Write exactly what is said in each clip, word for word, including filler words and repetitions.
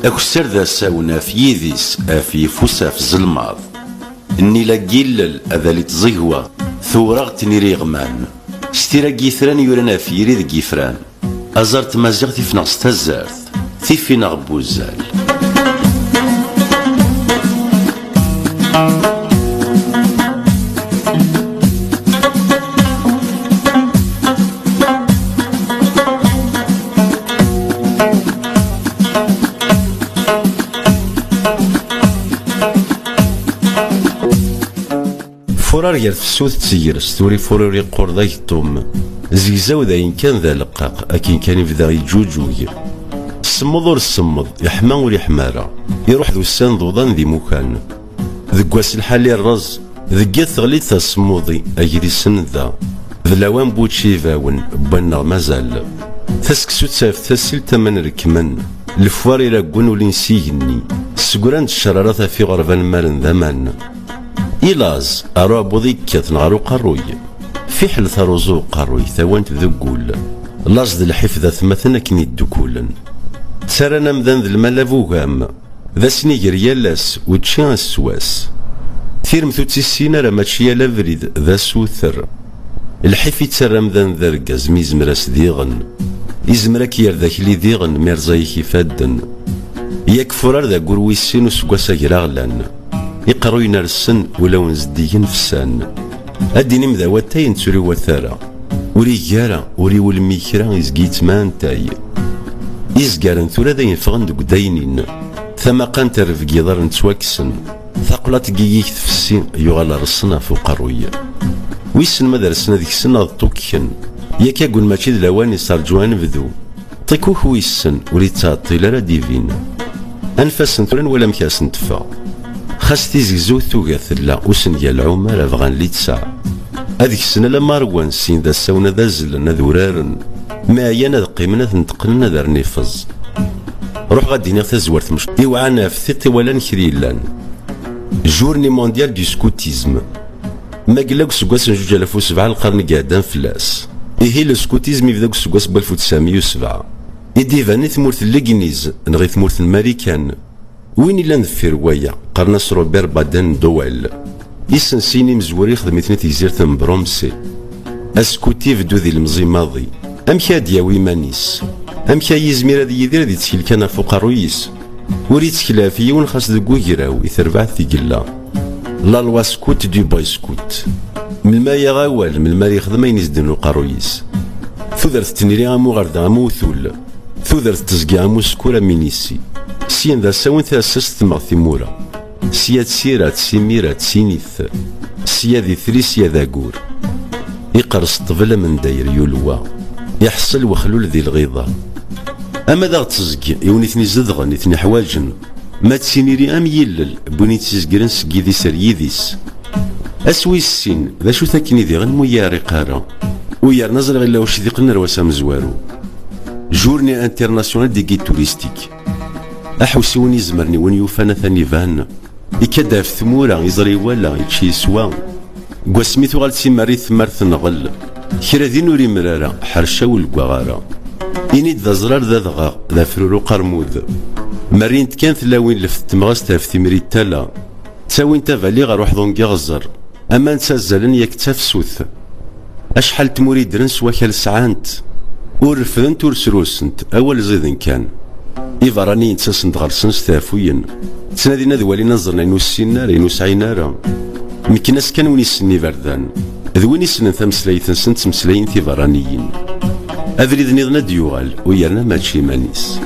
Akessar d asawen ɣef yidis, ɣef yifus, ɣef zelmaḍ. Nnila n yillel, ad ali tẓegwa, tewreɣ tniri iɣman. S tira n yitran yuran ɣef yiri deg yifran. Aẓar n tmaziɣt ifneɣ s tazart, tif-ineɣ n wuzzal. Furar gar tefsut d tegrest, ur ifuṛ ur iqqur d ageṭṭum. Zegzaw d ayen kan d aleqqaq, akken kan ibda yeǧǧuǧug. Semmeḍ ur semmeḍ, iḥma ur iḥma ara. Iruḥ d ussan d uḍan d imukan. Deg wass lḥal irreẓ, deg yiḍ teɣli-d tasemmuḍi, agris nnda. D lawan n wučči ibawen, n wanneɣ mazal. Taseksut ɣef tasilt aman rekmen, lefwar iraggun ulin s igenni, segran-d ccerara taf iɣerban mmaren d aman. I laẓ, ar uɛebbuḍ i yekkaten ɣer uqerruy. Fiḥel taruẓu uqerruy, tawant deg wul. Laẓ d lḥif d atmaten akken yeddukulen. Ttarran amdan d lmal abugam. D asniger yal ass, učči ass s wass. Tirmt ur tt-issin ara, mačči yal abrid d asuter. Lḥif ittarra amdan d argaz mi yezmer-as diɣen. Izmer ad k-yerr d akli diɣen mi rẓa-yak ifadden. Yak furar d aggur wis sin useggas agraɣlan. Iqerruyen rsen, ulawen zeddigen fsan. Ad d-inim d awatay n turiwat ara. Ur igi ara, ur iwulmi kra, izga yettmantay. Izgaren tura d ayen ffɣen deg udaynin. Tamaqant rrebg iḍarren ttwakksen. Taqlaṭ n yigig tfessi, yuɣal rsen ɣef uqerruy. Wissen ma d rsen ad ksen neɣ ṭṭukken. Yak agun mačči d lawan, isarǧu anebdu. Ṭikuk wissen ur yettɛeṭṭil ara divin. Anef-asen tura nwala amek ara sen-teffeɣ. Xas tizegzewt tuga tella, usengal ɛumar bɣan litteɛ. Ad ksen alamma rwan, syin d asawen ad azzlen, ad uraren. Mi ɛyan ad qqimen, ad ten-teqqnen, ad rren ifeẓ. Ruḥeɣ ad d-iniɣ tazwart mec-, iwɛan ɣef tiṭ iwalan kra yellan. Journée mondiale du scoutisme. Ma yella deg useggas n zuǧ alaf u sebɛa, lqern i iɛeddan fell-as. Ihi, le scoutisme yebda deg useggas n walef u tesɛemya u sebɛa. I d-iban i tmurt n Legliz, neɣ i tmurt n Marikan. Win illan deffir waya, qqaren-as Robert Baden-Dowell. Isensiyen imezwura ixdem-iten i tegzirt n Bromsey. Askuti ibeddu d ilemẓi maḍi. Amek ad d-yawi iman-is? Amek ay yizmir ad yidir ad yettkel kan ɣef uqerruy-is? Ur yettkel ɣef yiwen xas deg ugraw i terbaɛt tgella. La loi scout du boy scout. Melmi ara yaɣ awal, melmi ara yexdem ayen isden uqerruy-is. Tudert n tniri am uɣerda am uwtul. Tudert n teẓgi am usekkur am inisi. Syin d asawen, tassast temmeɣ timura. Sya d tira, d timira, d sinit. Sya d itri, sya d agur. Iqerres ṭṭbel amendayer yulwa. Iḥṣel wexlul di lɣiḍa. Ama d aɣ-teẓgi, i win i ten-izedɣen, i ten-iḥwaǧen. Ma d tiniri am yillel, wwin-itt izegren seg yidis ar yidis. Ass wis sin, d acu-t akken i diɣen mu yiɛriq ara? U yerna ẓriɣ illa ucdiq n nerwas amezwaru. Journée internationale des guides touristiques. Aḥewsiwen izemren i win yufan atan iban. Ikad ɣef tmura, iẓri iwala, ičči yeswa. Deg wasmi tuɣal d timerrit tmart nɣel. Kra din ur imer ara, ḥercaw ur leggaɣ ara. Ini-d d aẓrar d adɣaɣ, d afruru qarmud. Merrint kan tlawin left temɣast ɣef timri n tala. Ttawint abali ɣer uḥḍun n yiɣzer. Aman ttazzalen yak d tafsut. Acḥal n tmura i ddren s wakal sɛant. Ur refdent ur srusent, awal ẓiden kan. Iberraniyen ttasen-d ɣer-sen s teɛfuyin. Ttnadin ad walin aẓren ayen ur ssinen ara, ayen ur sɛin ara. Mekken-as kan win issnen iberdan. D win issnen tameslayt-nsen ttmeslayen tiberraniyin. Abrid nniḍen ad d-yuɣal, u yerna mačči iman-is.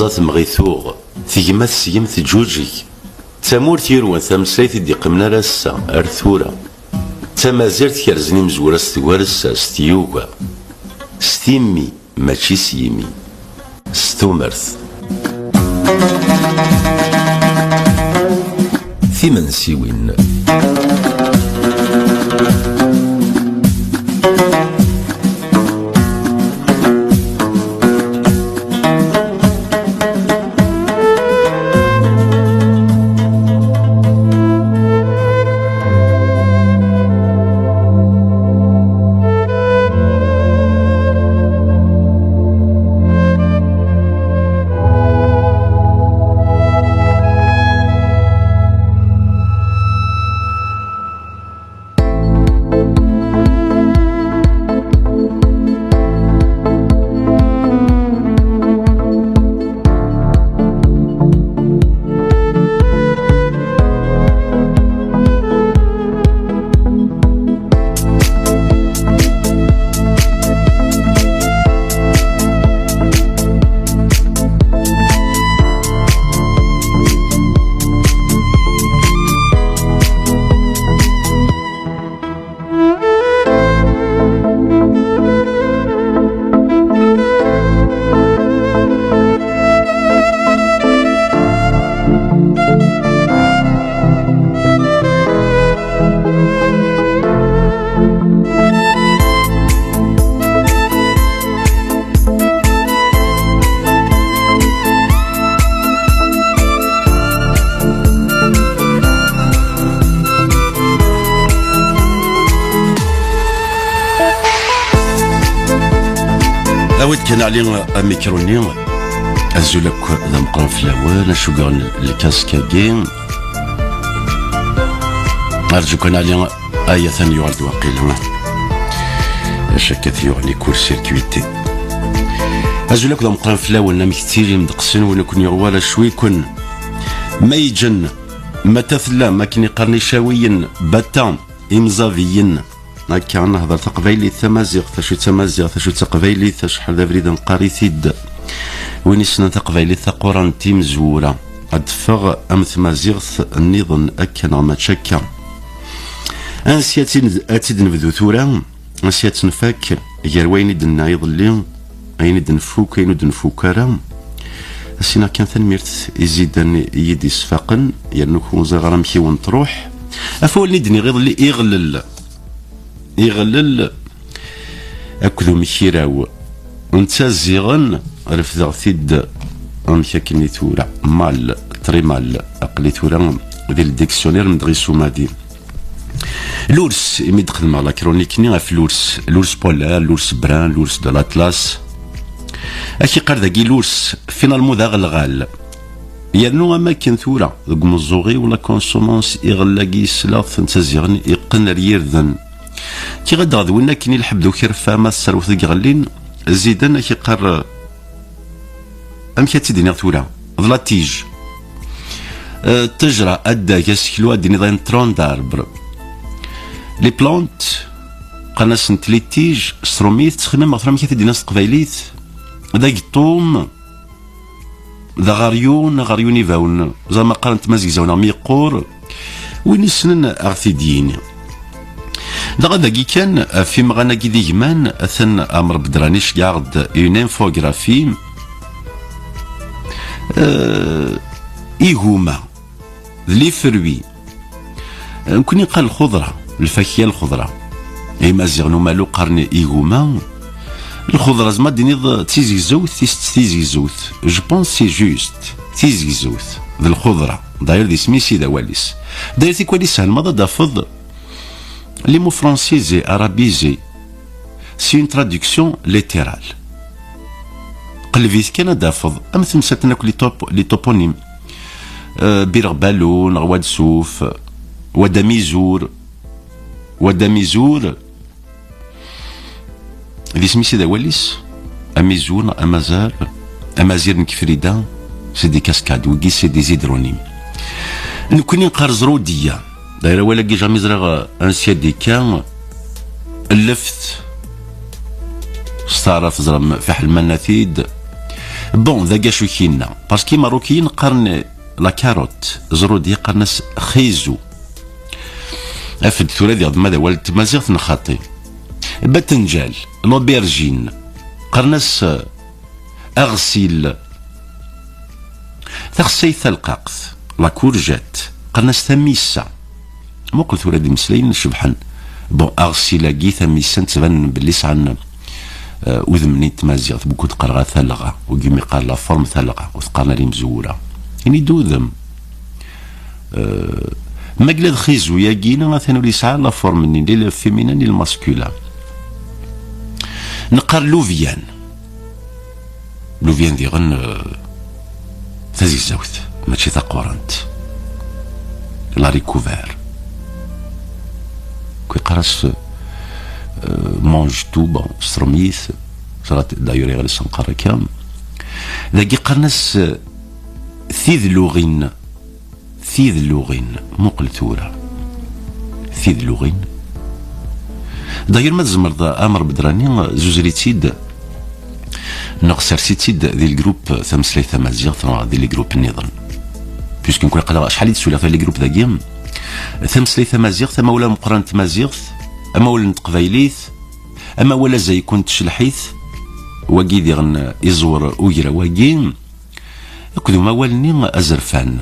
Temɣi tuɣ, tegma tesgem teǧǧuǧeg. D tamurt yurwen tameslayt i d-iqqimen ar ass-a, ar tura. D tamazirt kerzen imezwura s tgersa, s tyuga, s timmi, mačči s yimi. S tumert. Timensiwin. Awi-d kan Ɛli amikru-nni. Azul akk d ameqqran fell-awen, acu yuɣen lkask-agi. Arǧu kan Ɛli, ay atan yuɣal-d waqila. Acu akka t-yuɣen i court-circuité. Azul akk d ameqqran fell-awen, amek tettilim ddeqs-nwen, ur ken-yuɣ wara cwi-ken. Ma yeǧǧen, ma ta tellam, akken i qqaren icawiyen, batta, imẓabiyen. Akka nehder taqbaylit, tamaziɣt, acu d tamaziɣt, acu d taqbaylit, acḥal d abrid neqqar-it-id. Win yessnen taqbaylit taqurant imezwura, ad teffeɣ am tmaziɣt nniḍen akka neɣ mačči akka. Ansi ad tt-, ad tt-id-nebdu tura? Ansi ad tt-nfak? Gar wayen i d-nenna iḍelli, ayen i d-nfuk, ayen ur d-nfuk ara. As-iniɣ kan tanemmirt i Zidan i yi-d-isfaqen, yernu ur ẓriɣ ara amek i wen-truḥ. Ɣef wawlen i d-nniɣ iḍelli, iɣlel. Iɣlel akked umkiraw n ttaziɣen, refdeɣ-t-id amek akken i tura. Mal, très mal. Aql-i tura di le dictionnaire n dɣi sumadi. Lurs, imi d-xedmeɣ la chronique-nni ɣef lurs, lurs polaire, lurs brun, lurs de l'Atlas. Ak-iqqar dagi lurs, finalement d aɣelɣal. Yernu am akken tura, deg umeẓẓuɣ-iw la consommance iɣella-gi yesleɣ-t n ttaziɣen iqqen ar yirden. Kiɣ ad d-ɣed win akken i lḥeb d ukerfa ma tesserwet deg iɣellin, Zidan ak-iqqar, amek ad tt-id-iniɣ tura? D la tige. Euh, ttejra, addag, aseklu, ad d-iniḍ un tronc d'arbre. Les plantes, qqaren-asent les tiges, s trumit, ttxemmimeɣ tura amek ad t-id-iniɣ s teqbaylit, d ageṭṭum, d aɣaryun, aɣaryun ibawen. Ẓer ma qqaren tmazegzaw neɣ mi yeqqur. Win issnen a ɣ-t-id-yini. Dɣa dagi kan, ɣef imɣan-agi d igman, atan Ɛmer Bedrani iceggeɛ-aɣ-d une infographie. Euh, iguma, d les fruits. Nekkni qqar lxuḍra, lfakya, lxuḍra. Imaziɣen umalu qqaren iguma. Lxuḍra, zma d-tiniḍ d tizegzewt, tis-, tizegzewt. Je pense c'est juste, tizegzewt d lxuḍra. D'ailleurs d isem-is i d awal-is. D'ailleurs tikwal isehlen maḍi ad d-tafeḍ les mots francisés, arabisés. C'est une traduction littérale. Qleb-it kan ad d-tafeḍ am temsalt-nni akk les top-, les toponymes. Euh, Bireɣbalu neɣ Wad Suf, Wad Amizur, Wad Amizur. D isem-is i d awal-is? Amizur neɣ Amazar, Amazir n Kefrida, c'est des cascades, wigi c'est des hydronymes. Nekkni neqqar Zrudiya. D'ailleurs awal-agi jamais ẓriɣ, euh, ansi ad d-ikka. Lleft, s taɛrabt ẓrem fiḥel ma nna-t-id. Bon, d agacu k-yenna? Parce que Imeṛṛukiyen qqaren la carotte, ẓrudi qqaren-as xizu. Af-d tura diɣ ma d awal n tmaziɣt neɣ xaṭi. Batenjal, l'aubergine, qqaren-as, euh, aɣsil. Taxsayt talqaqt, la courgette, qqaren-as tamissa. Muqel tura d imeslayen cebḥen. Bon, aɣsil-agi, tamissa, ttbanen belli sɛan, euh, udem-nni n tmaziɣt, bu kud qqareɣ a talɣa, ugim iqqar la forme talɣa, ur teqqaren ara imezwura. Ini-d udem. Euh, ma yella d xizu-yagi, atan ur yesɛa la forme-nni, ni le féminin, ni le masculin. Neqqar lubyan. Lubyan diɣen, euh, tazegzawt, mačči taqurant. L'haricot vert. Kwi qqar-as, euh, mange tout, bon, srem-it, ẓrat, d'ailleurs, iɣer isenqar akka. Dagi qqaren-as, euh, tidluɣin. Tidluɣin, muqel tura. Tidluɣin. D'ailleurs, ma tzemreḍ, a Amer Bedrani, zuzer-itt-id, neɣ sers-itt-id di lgrup Tameslayt Tamaziɣt, neɣ di lgrup nniḍen. Puisque nekk aql-aɣ acḥal i d-suliɣ di lgrup dagi, Tameslayt Tamaziɣt, amawal ameqqran n tmaziɣt, amawal n teqbaylit, amawal azayku n tcelḥit, wagi diɣen iẓwer ugraw-agi, akked umawal-nni azerfan,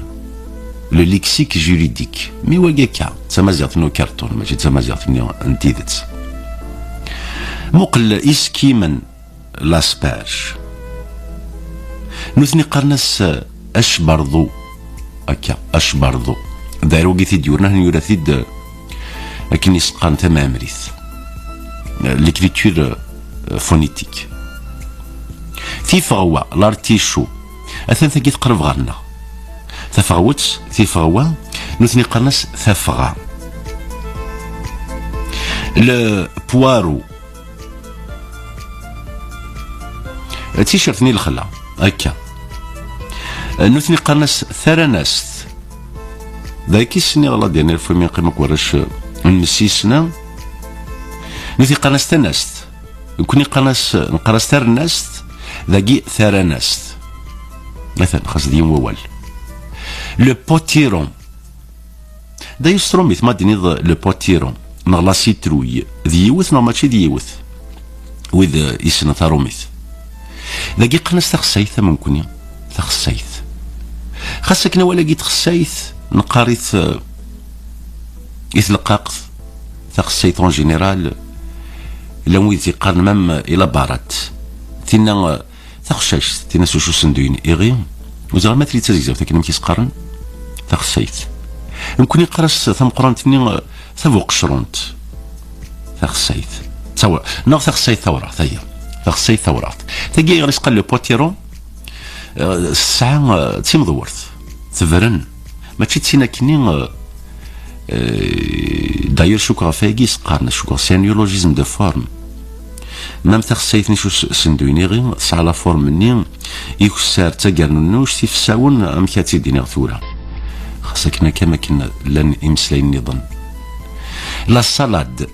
le lexique juridique. Mi wagi akka, d tamaziɣt n ukarṭun, mačči d tamaziɣt-nni n tidet. Muqel iskimen, l'asperge. Nutni qqaren-as, eh, acberḍu. Akka, acberḍu. Dair wagi t-id-yuran, ahen yura-t-id, eh, akken i s-qqaren tamɛemrit. Eh, l'écriture, eh, phonétique. Tifeɣwa, l'artichaut. Atan tagi teqreb ɣer-neɣ. Tafeɣwet, tifeɣwa, nutni qqaren-as tafeɣa. Le poireau. Ticertni lexla, akka. Nutni qqaren-as taranast. Dagi s-nniɣ la dernière fois mi neqqim akk warrac n msisna. Nutni qqaren-as tanast. Nekkni qqaren-as, neqqar-as tarnast, dagi taranast. Atan, xas d yiwen wawal. Le potiron. D ayu s trumit ma d-tiniḍ le potiron, neɣ la citrouille, d yiwet neɣ mačči d yiwet? Wid, eh, yessnen tarumit. Dagi qqaren-as taxsayt am nekkni, taxsayt. Xas akken awal-agi taxsayt, neqqar-it, eh, i tleqqaqt, taxsayt en général, llan wid yeqqaren même i la baratte. Tinna, eh, taxcayt, tinna s ucu senduyen iɣi, ur ẓriɣ ma tili d tazegzawt akken amek i s-qqaren, taxsayt. Nekkni qqar-as tameqqrant-nni, eh, tabuqecrunt. Taxsayt. Taw-, neɣ taxsayt tawraɣt, aya. Taxsayt tawraɣt. Tagi ayɣer i s-qqar le potiron, eh, tesɛa, eh, d timdewwert. Tebren. Mačči d tin akkenni, eh, eh, d'ailleurs, cukkeɣ ɣef wayagi i s-qqaren, cukkeɣ c'est un néologisme de forme. Même taxsayt-nni s usenduy-nni, tesɛa la forme-nni, ikessar d tagernunuct, ifsawen, amek ad tt-id-iniɣ tura? Xas akken akka, am akken llan imeslayen nniḍen. La salade.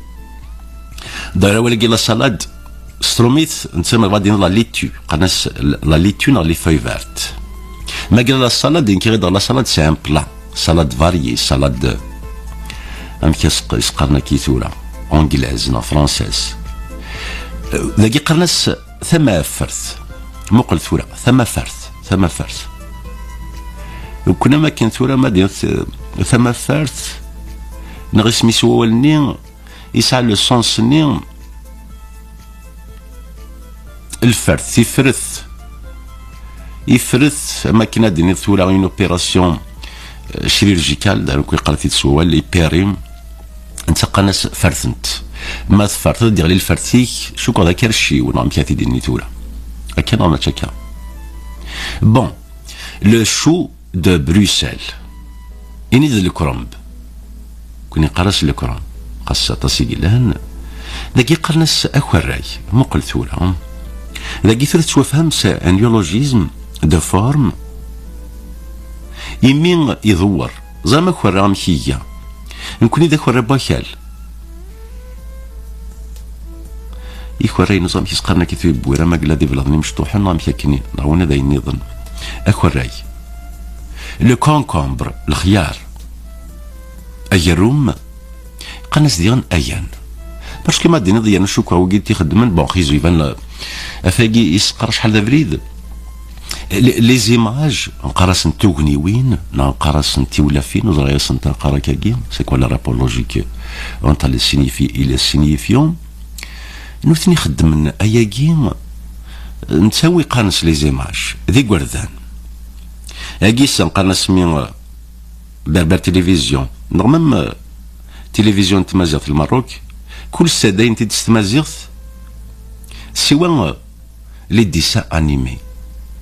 D'ailleurs, awal-agi la salade, s trumit, netta ma bɣa d-iniḍ la laitue, qqaren-as la laitue neɣ les feuilles vertes. Ma yella la salade, nekk ɣideɣ la salade c'est un plat. Salade variée, salade, amek as-, as-qqaren akka i tura, anglaise neɣ française. Euh, dagi qqaren-as tamafert. Muqel tura, tamafert, tamafert. Nekkni am akken tura ma d-iniḍ, euh, tamafert, neɣ isem-is wawal-nni, yesɛa le sens-nni, lfert, tifret. Ifret, am akken ad d-tiniḍ tura une opération, euh, chirurgicale, d acu iqqar-t-id s wawal, ipéri, netta qqaren-as fertent. Ma tferteḍ, ad d-iɣli lfert-ik, cukkeɣ d akerciw, neɣ amek ad t-id-nini tura? Akka neɣ mačči akka? Bon, le chou de Bruxelles. Ini-d lekremb. Kuni qqar-as lekremb. Xas aṭas i yellan. Dagi qqaren-as akerray. Muqel tura. Dagi tura tettwafham s un néologisme de forme. Imi idewwer. Ẓer akerra amek iga. Nekkni d akerra n wakal. Ikerray-nni, amek i s-qqaren akka, tuyewwir, ama yella d ibelḍen imecṭuḥen, neɣ amek akken, neɣ wina d ayen nniḍen. Akerray. Le concombre, lexyar. Agerrum, qqaren-as diɣen agan. Parce que ma d-tiniḍ yerna cukkeɣ wigi t-ixeddmen, bon, xizu iban, euh, afagi iseqqar acḥal d abrid. Les, les images, nqar-asent tugniwin, neɣ nqar-asent tiwlafin, ur ẓriɣ asent ara qqar akkagi, c'est quoi le rapport logique entre les signifi-, et les signifiants. Nutni xeddmen ayagi, nettawi qqaren-as les images, d igerdan. Agi s nqaren-as mi, euh, Berber Télévision, neɣ même, euh, Télévision n tmaziɣt n Lmerruk, kul ssaddayen-t-id s tmaziɣt, siwa, euh, les dessins animés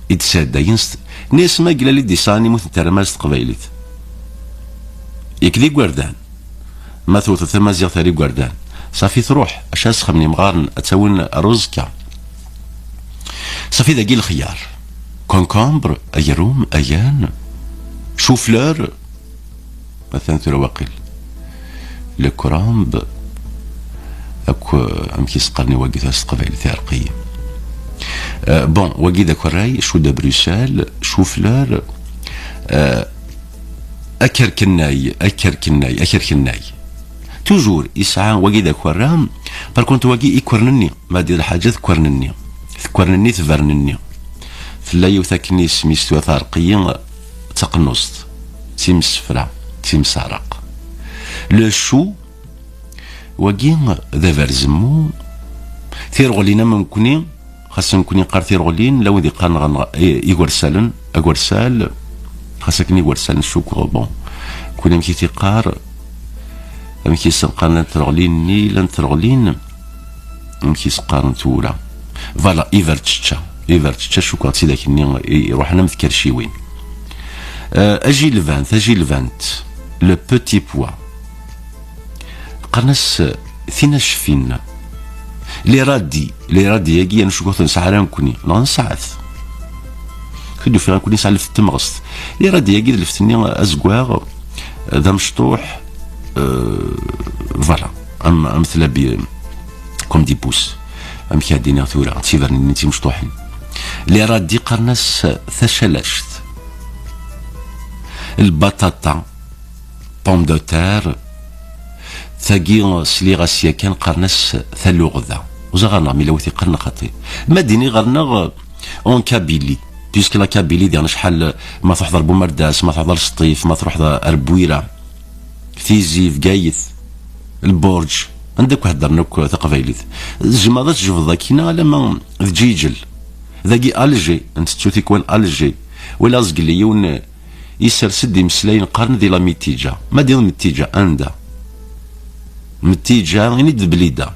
i d-ssaddayen s, nni-as ma yella les dessins animés ur ten-terram ara s teqbaylit. Yak d igerdan. Ma tewteḍ tamaziɣt ar igerdan, safi truḥ, acu ad sxedmen imɣaren, ad tt-awin ar uẓekka. Safi dagi lexyar. Concombre, agerrum, agan, chou-fleur, atan tura waqil. Le cranbe, akk, amek i s-qqaren i wagi s teqbaylit, iɛreq-iyi. Euh, bon, wagi d akerray, chou de Bruxelles, chou-fleur, euh, akerkennay, akerkennay, akerkennay. Toujours, yesɛa wagi d akerra, par contre wagi ikernenni, ma d lḥaǧa tekernenni. Tekernenni, tbernenni. Tella yiwet akken isem-is tura teɛreq-iyi, d taqnust, d timsefra, d timseɛraq. Le chou, wagi d aberzemmu, tireɣlin am nekkni, xas nekkni qqar tireɣlin, la wid iqqaren ɣer-, i-, igersalen, agersal, xas akken igersalen cukkeɣ, bon, nekkni amek i t-iqqar, amek i s-qqaren, llant treɣlin-nni, llant treɣlin, amek i s-qqaren tura? Voilà, iberčečča. Iberčečča, cukkeɣ d tidak-nni i iruḥen am tkerciwin. Euh, ajilbant, ajilbant, le petit pois. Qqaren-as, euh, tinacfin. Les radis, les radis-agi, yerna cukkeɣ ur t-nesɛi ara nekkni. Neɣ nesɛa-t. Kud ufiɣ nekkni nesɛa left n temɣest. Les radis-agi d left-nni azeggaɣ, d amecṭuḥ, euh, voilà, am, am tlabi, comme des pousses. Amek ad d-iniɣ tura, d tibernin-nni d timecṭuḥin. Les radis qqaren-as tacalact. Lbaṭaṭa, pomme de terre, tagi sliɣ-as yakan qqaren-as taluɣda. Ur ẓriɣ ɣer-neɣ mi lawit iqqaren xaṭi. Ma d-ini ɣer-neɣ, en Kabylie, puisque la Kabylie diɣen acḥal, ma truḥeḍ ar Bumerdas, ma truḥeḍ ar Sṭif, ma truḥeḍ ar Bwira, Tizi, Bgayet, Lburǧ, anda akk heddren akk taqbaylit. Tzemreḍ ad tjebdeḍ akkin alamma d Ǧiǧel. Dagi Alger, ntettu tikwal Alger. Wala azgel yiwen isers-d imeslayen qqaren di la Mitija. Ma d-iḍ Mitija, anda? Mitija, ini-d Blida.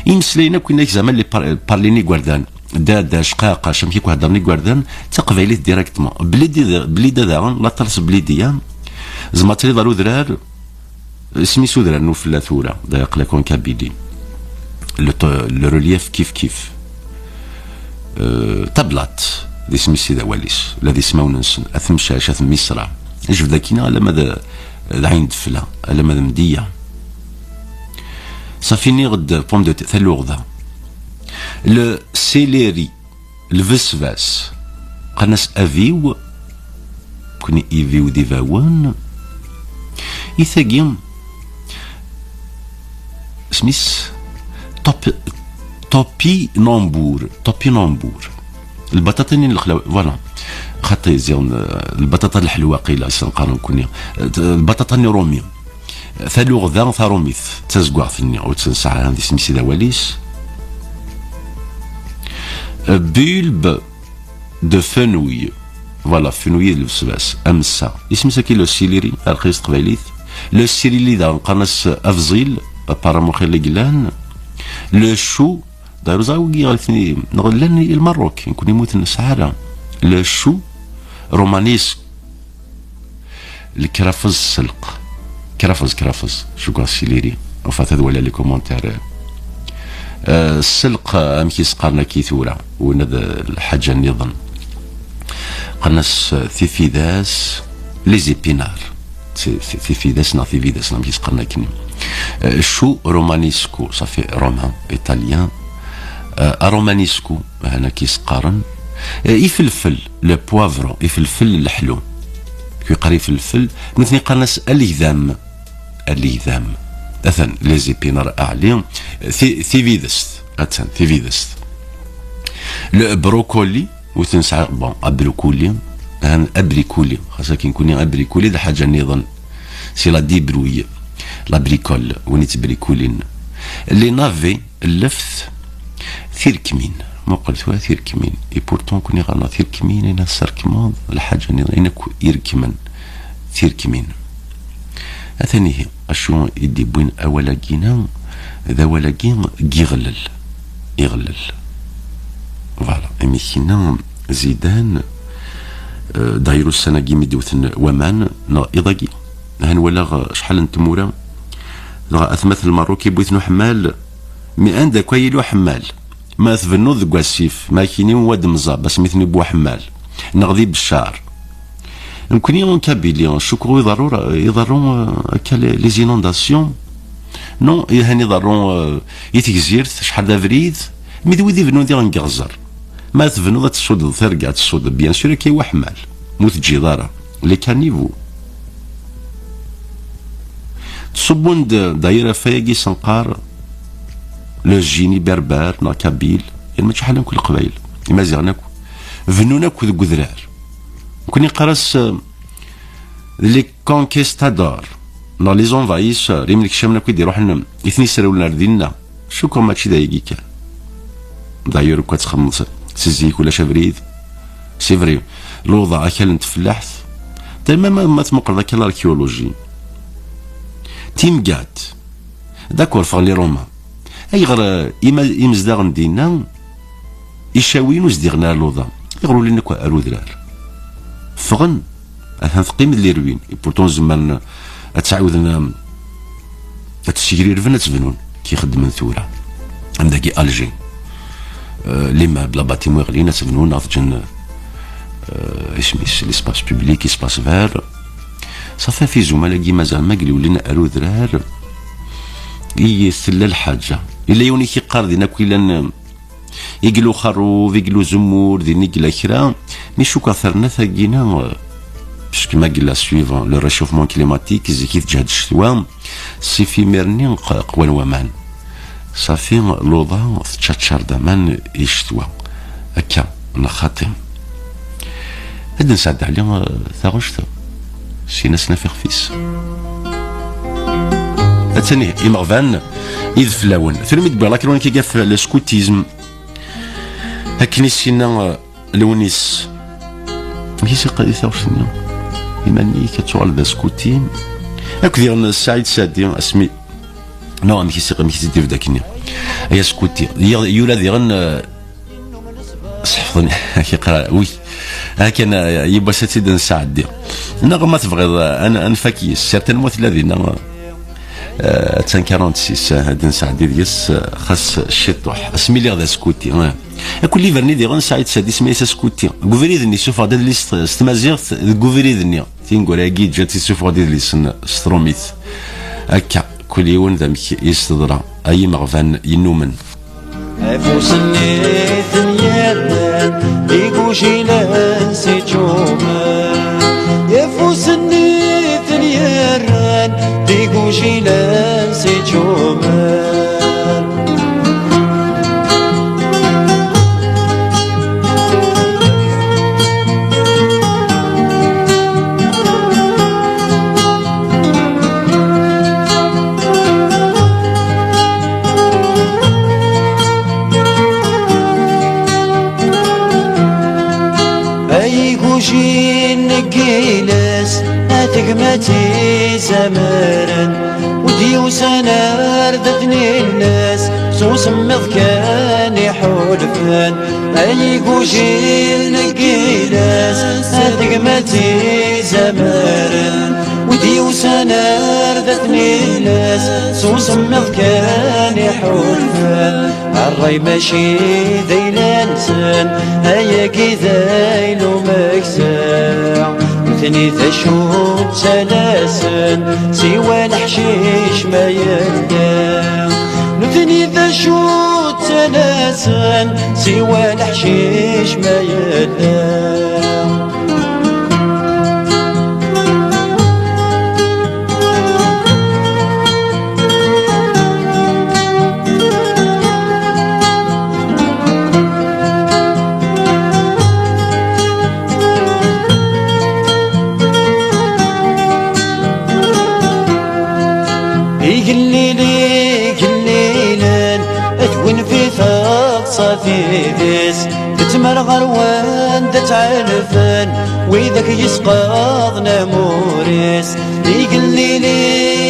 Imeslayen akk inek zeɛma les par-, parlin igerdan. Dada, cqaqac, amek i ku-heddren igerdan, d taqbaylit directement. Blidi d-, Blida daɣen, la ters Blidiya, zma trid ar udrar, isem-is udrar n ufella tura, da aql-ak en Kabylie. Le t-, le relief kif kif. Euh, tablat, d isem-is i d awal-is, la d ismawen-nsen, at Mcac, at Misra. Jbed akkin alamma d, d Ɛin Defla, alamma d Mdiya. Safi niɣ-d pomme de terre, taluɣda. Le céleri, lbesbas, qqaren-as aviw, kni iviw d ibawen. I tagi, isem-is top-, topinambur, topinambur. Lbaṭaṭa-nni n lexlaw, voilà. Xaṭi, ziɣen, euh, lbaṭaṭa n leḥlwa, qila, i sen-qqaren kunni. Euh, lbaṭaṭa-nni rumi. Taluɣda tarumit, d tazeggaɣt-nni, ur tt-nesɛi ara, d isem-is i d awal-is. Bulbe de fenouil. Voilà, fenouil d lbesbas, amessa. Isem-is akka le céleri, rxis s teqbaylit. Le céleri daɣen qqaren-as abẓil, apparemment xilla i yellan. Le chou, d'ailleurs, ẓer wigi ɣer tni, neɣ llan i Lmerruk, nekkni ur t-nesɛi ara. Le chou romanesque. Lkrafeẓ, sselq. Krafeẓ, krafeẓ. Cukkeɣ céleri. Enfin, ad waliɣ les commentaires. Euh, sselq, amek i s-qqaren akka i tura? Win d lḥaǧa nniḍen. Qqaren-as, euh, tifidas, les épinards. Ti- ti- tifidas neɣ tibidas neɣ amek i s-qqaren akken. Eh, chou romanesco, ça fait romain, italien. Eh, aromanesco, hana ki s-qqaren. Eh, ifelfel, le poivron, ifelfel leḥlu. Ki yeqqar ifelfel, nutni qqaren-as alegdam. Alegdam. Atan, les épinards aɛli. Ti- tibidest, atan, tibidest. Le brocoli, ur t-nesɛi, bon, abrikuli, han abrikuli, xas akken kuni abrikuli d ḥaǧa nniḍen. C'est la débrouille, la bricole, win yettbrikulin. Les navets, lleft, tirkmin. Muqel tura tirkmin. Et pourtant, kuni ɣerna tirkmin, ina serkmeḍ, lḥaǧa nniḍen, ina ku irkmen. Tirkmin. Atan ihi, acu i d-iwwin awal-agi-na, d awal-agi n yiɣellel. Iɣellel. Voilà, imi k-yenna Zidane, euh, dayru ussan-agi mi d-wten waman, neɣ iḍ-agi, han walaɣ, euh, acḥal n tmura, dɣa atmaten n Lmerruk yewwi-ten uḥemmal, mi anda akk ay yili uḥemmal, ma tbennuḍ deg wasif, ma kini wa d-mẓab, asmi ten-yewwi uḥemmal, neɣ di Beccar. Nekkni en Kabylie, cukkeɣ iḍerru, iḍerru, euh, akka les, les inondations. Non, ihan iḍerru, euh, i tegzirt, acḥal d abrid, mi d wid ibennun diɣen deg iɣzer. Ma tebnuḍ ad tessudeḍ tirga, ad tessudeḍ, bien sûr, akka i waḥmal. Mu teǧǧiḍ ara. Les caniveaux. Tṣubbun-d, d'ailleurs, afay-agi senqar, le génie berbère, neɣ kabyle, yan mačči ḥala akk leqbayel, imaziɣen akk, bennun akk deg udrar. Nekkni qqar-as, euh, les conquistadors, neɣ les envahisseurs, imnekcamen akk i d-iruḥen, i ten-isrewlen ar dinna. Cukkeɣ mačči d ayagi kan. D'ailleurs, akk ad txemmeḍ s, s zik ulac abrid. C'est vrai, luḍa akal n tfellaḥt. D'ailleurs, ma, ma, ma tmuqleḍ akka l'archéologie. Timgat. D'accord, ffɣen les Romains. Ayɣer, euh, ima-, imezdaɣ n dinna, Icawiyen ur zdiɣen ara luḍa, iɣer ur lin akk ar udrar? Ffɣen, atan teqqim-d les ruines, et pourtant zemren ad tt-ɛawden, ad tt-ssegrirben, ad tt-bnun, ki xeddmen tura. Am dagi Alger. Euh, l'immeuble, bâtiment iɣlin, ad tt-bnun, ad tt-ǧǧen, euh, isem-is, l'espace public, espace vert. Safi, fi zumal-agi mazal ma yella ur lin ar udrar, i tella lḥaǧa. Yella yiwen i k-iqqar din akk ilan, Iglu xerrub, iglu zemmur, din i yella kra. Mi cukkeɣ terna tagina, euh, puisque ma yella suivant le réchauffement climatique, zik i teǧhed ccetwa, sif imir-nni q-, qwan waman. Safi, luḍa teččaččar-d aman i ccetwa. Akka, neɣ xaṭi. Ad d-nesɛeddi Ɛli, euh, taɣect, sin-as naf ixef-is. Attan ihi, imeɣban, i d fell-awen. Tura mi d-wwiɣ la chronique i gaf le scoutisme. Akken i s-yenna, euh, Lewnis. Amek i s-iqqar i taɣect-nni? Iman-ik ad tuɣal d askuti. Akk diɣen Saɛid Sadi, asmi. Non, amek i s-, amek i s-d-ibda akkenni? Ay askuti. Yura diɣen, euh, Sḥefḍen, ak-iqra, wi. Akken, euh, yiwwas ad tt-id-nesɛeddi. Neɣ ma tebɣiḍ, euh, an-, anef-ak yes. Certainement tella dinna, euh, attan quarante-six, euh, ad nesɛeddi deg-s, euh, xas ciṭuḥ. Asmi lliɣ d askuti, euh. Akk liber-nni diɣen Saɛid Sadi isem-is askuti. Deg ubrid-nni, ssufeɣ-d adlis s tmaziɣt, deg ubrid-nni. Tineggura-agi ǧǧant issufeɣ-d idlisen s trumit. Akka, kul yiwen d amek i s-teḍra. Ay imeɣban yennumen. Afus-nni ten-yerran d igujilen s ičumen. Afus-nni ten-yerran d igujilen s ičumen. Ay igujilen n yiles, a tegmat izamaren, ur d-yusan ar dat-nnes, s usemmiḍ kan iḥulfen. Ay igujilen n yiles, a tegmat izamaren, ur d-yusan ar dat-nnes, s usemmiḍ kan iḥulfen. Ṛṛay mačči d ayla-nsen, ayagi d ayla umeksa. Nutni d acu ttalasen, siwa leḥcic ma yella. Nutni d acu ttalasen, siwa leḥcic ma yella. Igellil igellilen, ad win fi teḍsa tidis, tmer ɣer wanda ttɛelfen, widak yesqaḍen amur-is. Igellil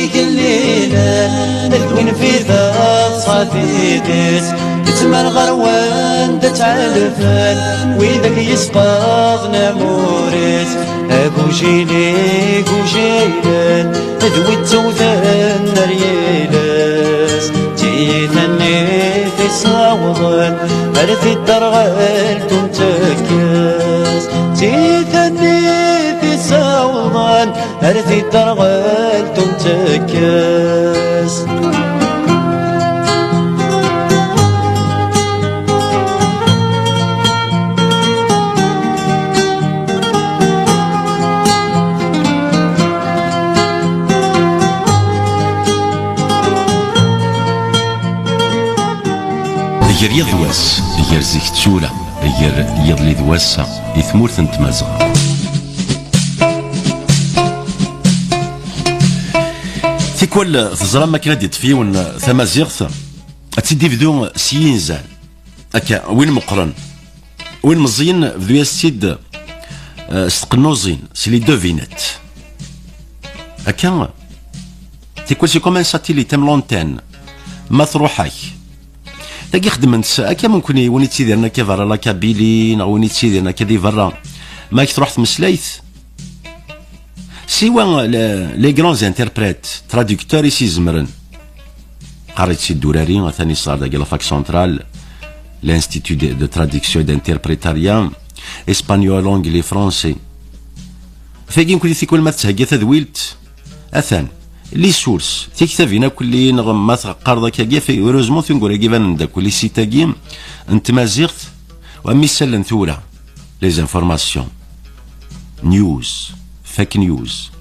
igellilen, ad win fi teḍsa tidis, tmer ɣer wanda ttɛelfen, widak yesqaḍen amur-is. Agujil igujilen, d wi ttewten ar yiles, d tiyita-nni t-issawḍen ar tidderɣelt ur ntekkes, d tiyita-nni t-issawḍen ar tidderɣelt ur ntekkes. Gar yiḍ d wass, gar zik d tura, gar yiḍelli d wass-a, i tmurt n Tmazɣa. Tikwal teẓram akken ad d-iṭṭef yiwen tamaziɣt, ad tt-id-ibdu s yinzan. Akka, win meqqren, win meẓẓiyen, bdu-yas-tt-id, eh, s tqennuẓin, s les devinettes. Akka, tikwal c'est comme un satellite, am l'antenne. Ma truḥ-ak. Tagi xedmen-tt akka, mumkin win yettidiren akka berra la Kabylie, neɣ win yettidiren akka di berra. Ma ak-truḥ tmeslayt, siwa le-, les grands interprètes, traducteurs i s-izemren. Qqar-itt-id Durari, atan yesɣar dagi la fac centrale, l'Institut de, de traduction et d'interprétariat, espagnol, anglais, français. Tagi mkul tikwal ma tetthegga tadwilt, atan, les sources, tiktabin akk-lli neɣ ma teqqareḍ akkagi, heureusement tineggura-agi banen-d akk, les sites-agi n tmaziɣt, wa mi sellen tura. Les informations. News. Fake news.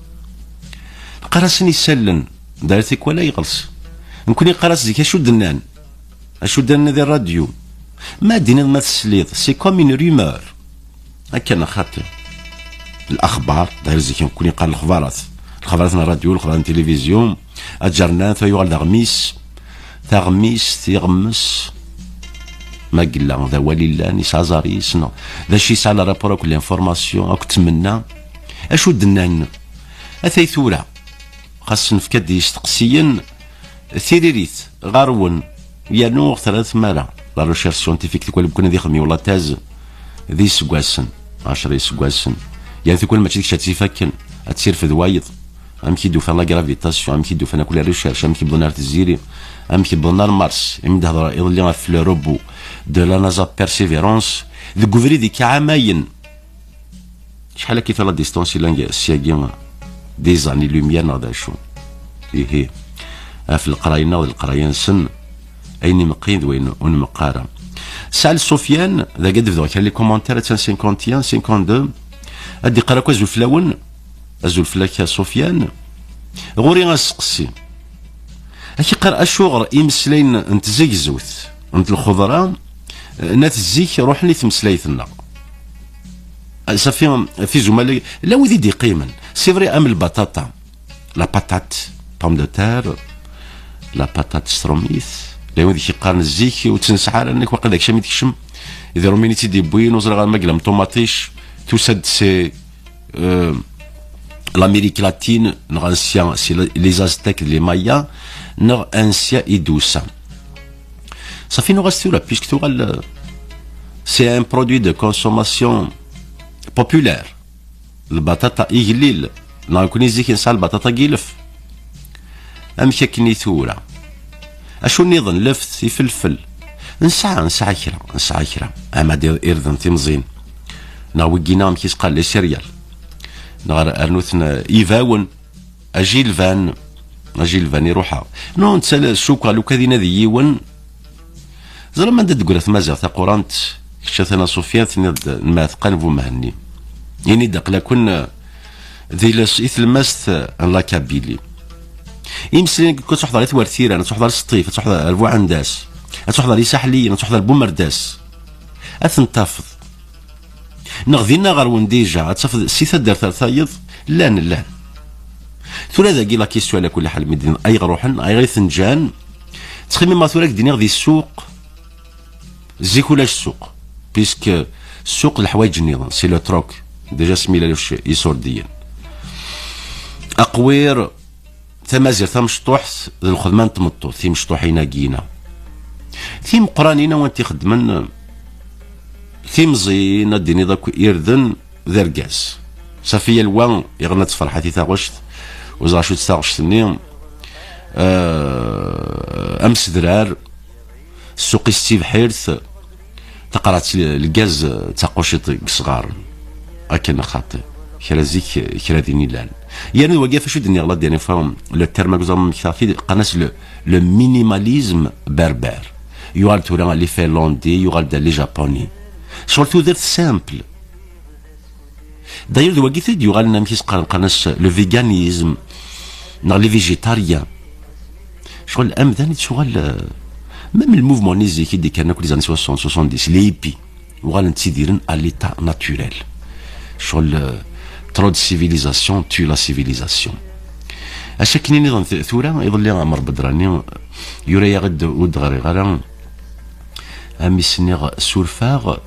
Qqar-asen isallen. Daret tikwal ayɣels. Nekkni qqar-as zik acu d-nnan. Acu d-nnan di rradyu. Ma d-tiniḍ ma tesliḍ. C'est comme une rumeur. Akka neɣ xaṭi. L'axbar. Daret zik nekkni qqar lexbarat. Lexbarat n rradyu, lexbarat n tilivizyu. Aǧernan, ta yuɣal d aɣmis, taɣmist, iɣmes. Ma yella d awal i llan, yesɛa aẓar-is, neɣ d acu yesɛa le rapport akked l'information, akked tmenna. Acu d-nnan? Atay tura, xas nefka-d isteqsiyen, tiririt, ɣer-wen, yernu ur ɣ-terra tmara. La recherche scientifique, tikwal mkun ad ixdem yiwen la thèse, d iseggasen, ɛecra iseggasen. Yerna tikwal mačči d kečč ad tt-ifakken, ad tt-irfed wayeḍ. Amek i d-ufan la gravitation, amek i d-ufan akk la recherche, amek i wwḍen ar Tiziri, amek i wwḍen ar Mars, imi d-hedreɣ iḍelli ɣef le robot de la NASA Perseverance, deg ubrid ikka ɛamayen. Acḥal akka i la distance yellan ssyagi, des années lumière neɣ d acu? Ihi, ɣef leqraya-nneɣ d leqraya-nsen, ayen imeqqin d wayen ur nmeqq ara. Sal Sofiane, dagi ad d-bduɣ kra les commentaires, attan cinquante et un, cinquante-deux, ad d-iqqar akk azul fell-awen, azul fell-ak a Sofiane. Ɣur-i asteqsi. Ad k-iqqar acuɣer imeslayen n tzegzewt, n lxeḍra, n at zik ruḥen i tmeslayt-nneɣ. Safi, fi zumal, la wid i d-iqqimen. C'est vrai, am lbaṭaṭa. La patate, pomme de terre, la patate s trumit. Llan wid i k-yeqqaren zik ur tt-nesɛi ara, nekk waqila d akcam i tekcem. Di Rumini i tt-id-yewwin, ur ẓriɣ ara ma yella mṭumaṭic, tusa-d si, euh, l'Amérique latine, neɣ ansya si les Aztèques d les Mayas, neɣ ansya i d-tusa. Safi nuɣ-as tura, puisque tuɣal, euh, c'est un produit de consommation populaire. Lbaṭaṭa igellil, neɣ nekkni zik nesɛa lbaṭaṭa n yilef. Amek akken i tura? Acu nniḍen? Left, ifelfel. Nesɛa, nesɛa kra, nesɛa kra. Ama d irden timẓin. Neɣ wigina amek i s-qqaren, les céréales. Neɣ rnut-n ibawen. Ajilvan. Ajilvan iruḥ-aɣ. Non, netta cukkeɣ lukan ad inadi yiwen. Ẓra ma anda d-teggra tmaziɣt taqurant, kečč a Tana Sufyan, tenniḍ-d n Mɛetqa n Bu Mhenni. Ini-d aql-aken, eh, di les, i tlemmast, eh, n la Kabylie. Imeslayen-agi, ad truḥeḍ ar At Wertiran, ad truḥeḍ ar Sṭif, ad truḥeḍ ar Buɛendas, ad truḥeḍ ar Isaḥliyen, ad truḥeḍ ar Bumerdas. Ad ten-tafeḍ. Neɣ dinna ɣer Wendija, ad tafeḍ si taddart ar tayeḍ, llan, llan. Tura dagi la question, ala kulli ḥal, mi d-, ayɣer ruḥen, ayɣer i ten-ǧǧan? Ttxemmimeɣ tura ad k-d-iniɣ di ssuq, zik ulac ssuq, puisque ssuq d leḥwayeǧ nniḍen, c'est le troc, déjà asmi llan isurdiyen. Aqwir, tamazirt tamecṭuḥt d lxedma n tmeṭṭut, timecṭuḥin-agi-ina. Timeqqranin, a went ixeddmen, timẓin, ad d-tiniḍ akk irden d argaz. Safi yal wa iɣen ad tferḥ a ti taɣect, ur ẓer acu-tt taɣect-nni, eh, amsedrar, ssuq-is d tibḥirt, taqerɛet l-, lgaz d taquciṭ deg isɣaren. Akken xaṭi. Kra zik, kra din ilan. Yerna d wagi ɣef acu d-nniɣ la dernière fois, le terme aguẓam mektaɣ-t-id, qqaren-as le, le minimalisme berbère. Yuɣal tura les Finlandais, yuɣal-d les Japonais. Ccɣel tudert simple. D'ailleurs, d wagi i d-yuɣalen amek i s-qqaren, qqaren-as le véganisme, neɣ les végétariens. Ccɣel amdan i d-tuɣal, euh, même le mouvement-nni zik i d-ikkren akk les années soixante, soixante-dix, les hippies, uɣalen ttidiren à l'état naturel. Ccɣel, euh, trop de civilisation tue la civilisation. Acu akken i nniḍen t-, tura, iḍelli Ɛmer Bedrani yura-yaɣ-d, ur d-ɣriɣ ara, Amis nniɣ surfeɣ,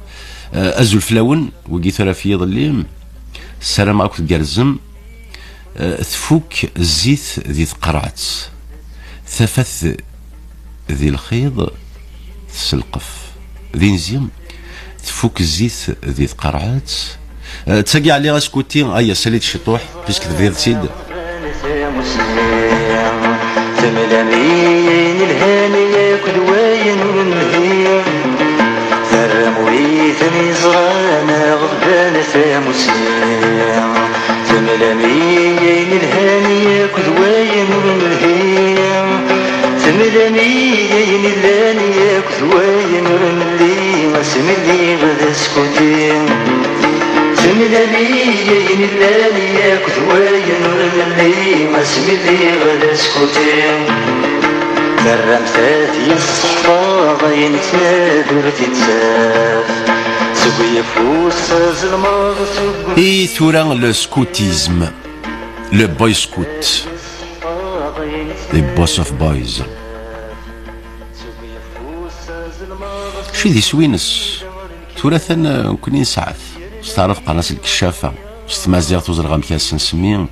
eh, azul fell-awen, wigi tura f yiḍelli, ssarameɣ akk tgerrzem, eh, tfuk zzit di tqerɛet, tafat di lxiḍ, tselqef. Di nzi, tfuk zzit di tqerɛet, Eh, d tagi Ɛli Askuti, aya, sali-d ciṭuḥ, puisque tebdiḍ-tt-id. Temlam-iyi ayen lhan yakk d wayen ur nelhi. Terram widen yeẓran aɣebban tamusni. Temlam-iyi ayen lhan yakk d wayen ur nelhi. Temlam-iyi ayen llan yakk d wayen ur nelli, asmi lliɣ d askuti. Temlam-iyi ayen llan yakk d wayen ur nelli, asmi lliɣ d askuti. Terramt-at yesseḥfaḍ ayen tnad ur t-id-taf. Seg uyeffus ẓelmeɣ seg I tura le scoutisme, le boy scout, le boss of boys. Acu d iswi-ines? Tura atan, eh, nekkni nesɛa-t. S taɛrabt qqaren-as lkeccafa. S tmaziɣt ur ẓriɣ amek ara s-nsemmi.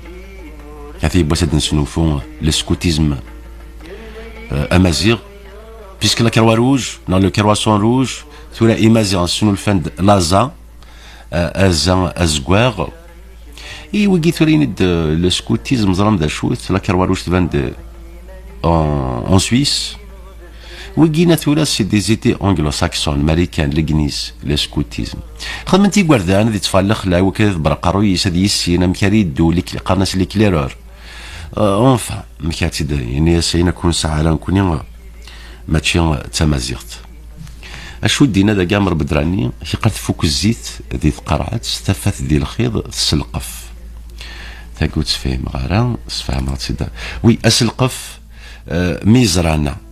Ata yiwwas ad d-nesnulfu le scoutisme, eh, amaziɣ. Puisque la Croix Rouge, neɣ le Croissant Rouge, tura Imaziɣen snulfan-d laẓa, eh, aza azeggaɣ. I wigi tura ini-d, eh, le scoutisme, ẓran d acu-t, la Croix Rouge tban-d, eh, en, en Suisse. Wigi-na tura c'est des idées anglo-saxonnes, américaines, l'église, le scoutisme. Xedmen-t igerdan, ad itteffeɣ lexla, i wakken ad iḍebber aqerruy-is, ad yissin amek ara yeddu, l'écl-, qqaren-as l'éclaireur. Euh, enfin, amek ara tt-id-, ini-as ayen akk ur nesɛi ara nekkni, mačči d tamaziɣt. Acu d-yenna dagi Ɛmer Bedrani, yeqqar tfuk zzit di tqerɛet, tafat di lxiḍ, tselqef. Tagi ur tt-fhimeɣ ara, sfehmeɣ-tt-id. Wi, aselqef, eh, mi yeẓrana.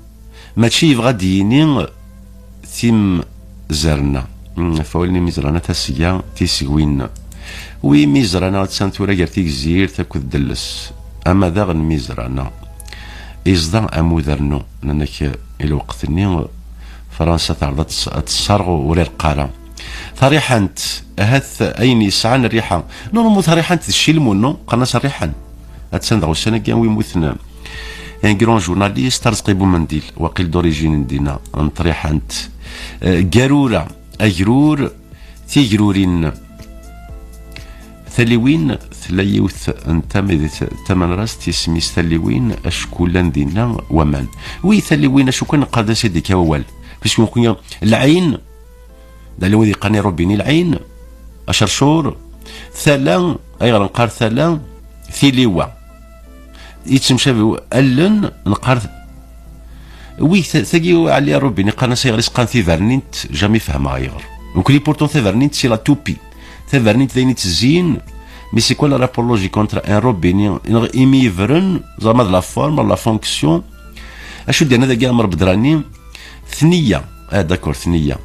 Mačči yebɣa ad d-yini timzerna. Mm, ɣef wawal-nni mi yeẓrana tasga, tisegwin. Wi mi yeẓrana attan tura gar Tigzirt akked Delles. Ama daɣen mi yeẓrana. Iẓda am udernu, nnan-ak i lweqt-nni, Fransa teɛreḍ ad tes-, ad tesserɣ ur ireqq ara. Tariḥant, ahat ayen yesɛan rriḥa. Normalement tariḥant d ccilmun, non? Qqaren-as rriḥan. Attan dɣa ussan-agi wi mmuten. Un grand journaliste, Arezqi Bumendil, waqil d'origine n dinna, n Triḥant. Eh, Garura, Agrur, Tigrurin. Taliwin, tella yiwet n tamidit tamanrast, isem-is Taliwin, acku llan dinna waman. Wi Taliwin, acu kan neqqar d asidika wawal. Puisque nekkni, lɛin, d ala wid yeqqaren i Robini lɛin, acercur, Tala, ayɣer nqar tala? Tiliwa. Yettemcabi allen, nqar. Wi, ta-, tagi, Ɛli Rubin, iqqaren-as ayɣer i s-qqaren tibernint, jamais fehmeɣ ayɣer. Donc, li pourtant, tibernint, c'est la toupie. Tibernint d ayen ittezzin, mais c'est quoi le rapport logique entre un robinet, neɣ imi yebren, ẓer ma d la forme, la fonction. Acu d-yerna dagi Amer Bedrani? Tniya. Ah, d'accord, tniya.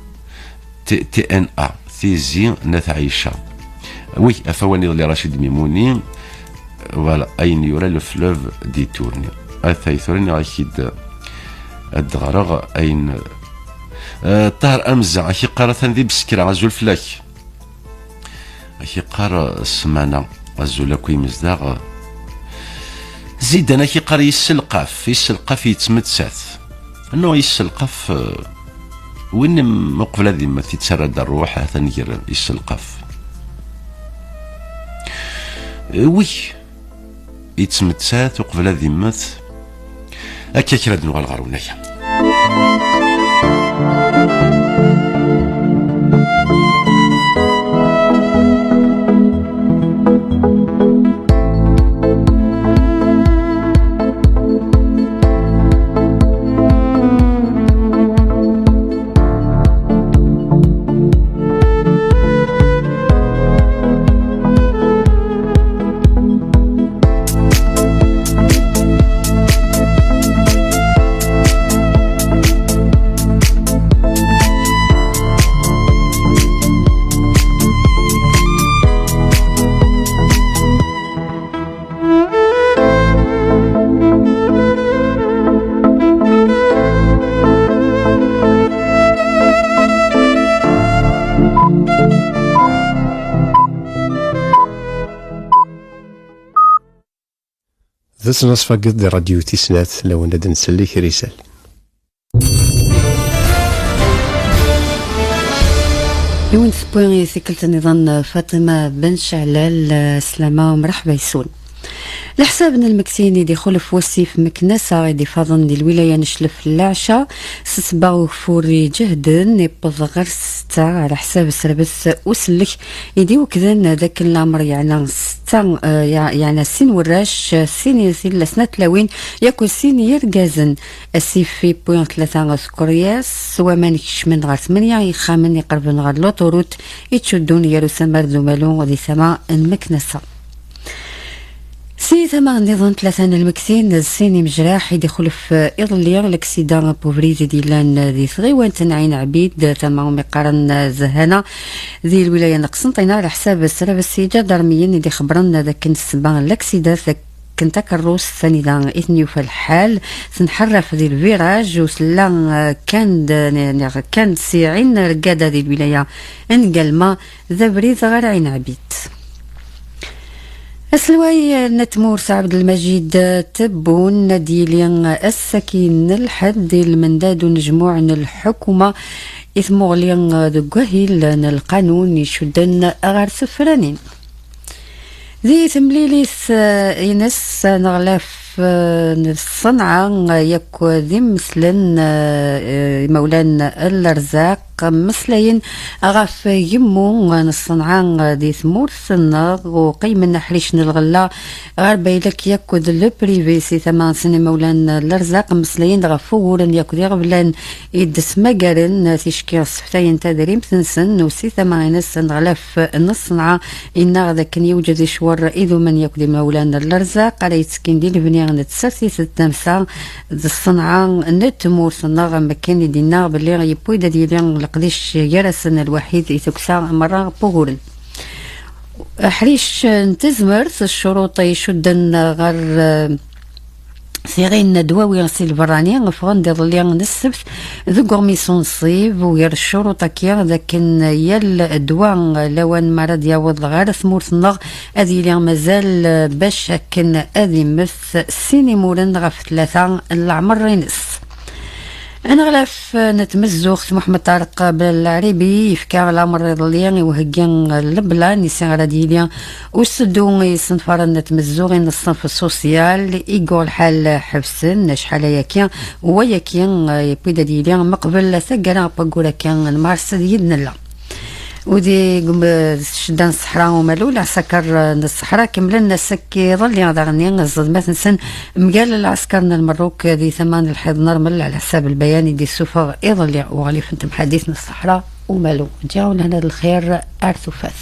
T-, T N A, Tizi n At Ɛica. Oui, afawani iḍelli Rachid Mimouni. Voilà, ayen yura le fleuve détourné. Atay tura niɣ-ak-id ad d-ɣreɣ ayen. Euh, Ṭahar Amza, ak-iqqar atan di Bsekra, azul fell-ak. Ak-iqqar, euh, ssmana, azul akk imezdaɣ. Zidan ak-iqqar yesselqaf, yesselqaf yettmettat. Annaɣ yesselqaf, euh, win m-, uqbel ad immet, yettarra-d rruḥ, atan gar yesselqaf. Euh, wi yettmettat uqbel ad immet. Akka kra ad nuɣal ɣer unaya. D ass n ṣṣfa di ṛṛadyu tis snat, lawan ad nsel i kra isal. Yiwen tewwi i tikkelt nniḍen Fatima Ben Ceɛlal, slama u mreḥba yes-wen. Leḥsab n lmektin i d-ixulef wasif Meknasa i d-ifaḍen di lwilaya n Cclef n Leɛca, s ssebba ugeffur iǧehden, iwweḍ ɣer setta, ɛla ḥsab sserbet usellek i d-iwekden d akken leɛmer yeɛna setta, eh, ye-, yeɛna sin warrac, sin i tilla snat tlawin, yakk sin yergazen. Asif yewwi tlata tkeryas, s waman kecmen ɣer tmenya yexxamen iqerben ɣer l'autoroute, ittcuddun gar usamar d umalu di tama n Meknasa. Si tama nniḍen, tlata n lmektin d sin imejraḥ i d-ixulef iḍelli laksida n ubrid i d-yellan di tɣiwant n Ɛin Ɛbid, tama umi qqaren Zehana, di lwilaya n Qsenṭina, ɛla ḥsab srabes iǧadarmiyen i d-ixebbren d akken ssebba n laksida d akken takerrust anida i ten-yufa lḥal tenḥerref di lviraj u tella, eh, kan d, neɣ kan d si Ɛin Reggada di lwilaya n Galma, d abrid ɣer Ɛin Ɛbid. Aselway n tmurt Ɛebdelmajid Tebboun ad d-yili ass-agi n lḥedd i lmendad unejmuɛ n lḥukuma i tmuɣli deg wahil n lqanun icudden ɣer tefranin. Di temlilit, eh, ines aneɣlaf, eh, n Ṣenɛa, eh, yakk d imeslen, eh, eh, imawlan n Lerzaq, mmeslayen ɣef gemmu n Ṣenɛa di tmurt-nneɣ, u qqimen aḥric n lɣella ɣer baylek yakk d le privé. Si tama-nsen, imawlan n Lerzaq mmeslayen ɣef wuguren yakk d iɣeblan i d-smagaren ticki, sseftayen tadrimt-nsen, u si tama-ines aneɣlaf n Ṣenɛa inna d akken yewjed icwer idumen yakk d imawlan n Lerzaq ara yettekkin di lebni n tsertit d tamsa d Ṣenɛa n tmurt-nneɣ, am wakken i d-inna belli yewwi-d ad yili leqdic gar-asen lwaḥid i tukksa merra n wuguren. Aḥric n tezmert, ccuruṭ icudden ɣer, eh, tiɣin n ddwawi si lberrani ffɣen-d iḍelli n ssebt deg uɣmis unṣib, u gar ccuruṭ-agi d akken yal ddwa lawan mi ara d-yaweḍ ɣer tmurt-nneɣ ad yili mazal bac akken ad immet sin imuren ɣef tlata n leɛmer-ines. Aneɣlaf n tmezzuɣt Muḥemmed Ṭareq Belɛribi yefka lamer iḍelli i uheggi n leblan i si ara d-yili useddu isenfaren n tmezzuɣin n ṣṣenf ṣusyal, i yuɣ lḥal ḥebsen acḥal ayaki, u wayaki, eh, yewwi-d ad yili meqbel taggara n waggur-agi n mars deg i d-nella. Udi gum-, ccedda n ṣṣeḥra umalu, lɛeskaṛ n ṣṣeḥra kemmlen ass-agi iḍelli daɣenni ẓedmat-nsen mgal lɛeskaṛ n Lmerruk di tama n lḥiḍ Nermel, ɛla ḥsab lbayan i d-issufeɣ iḍelli uɣlif n temḥadit n ṣṣeḥra umalu. Ǧǧiɣ-awen lehna d lxir ar tufat.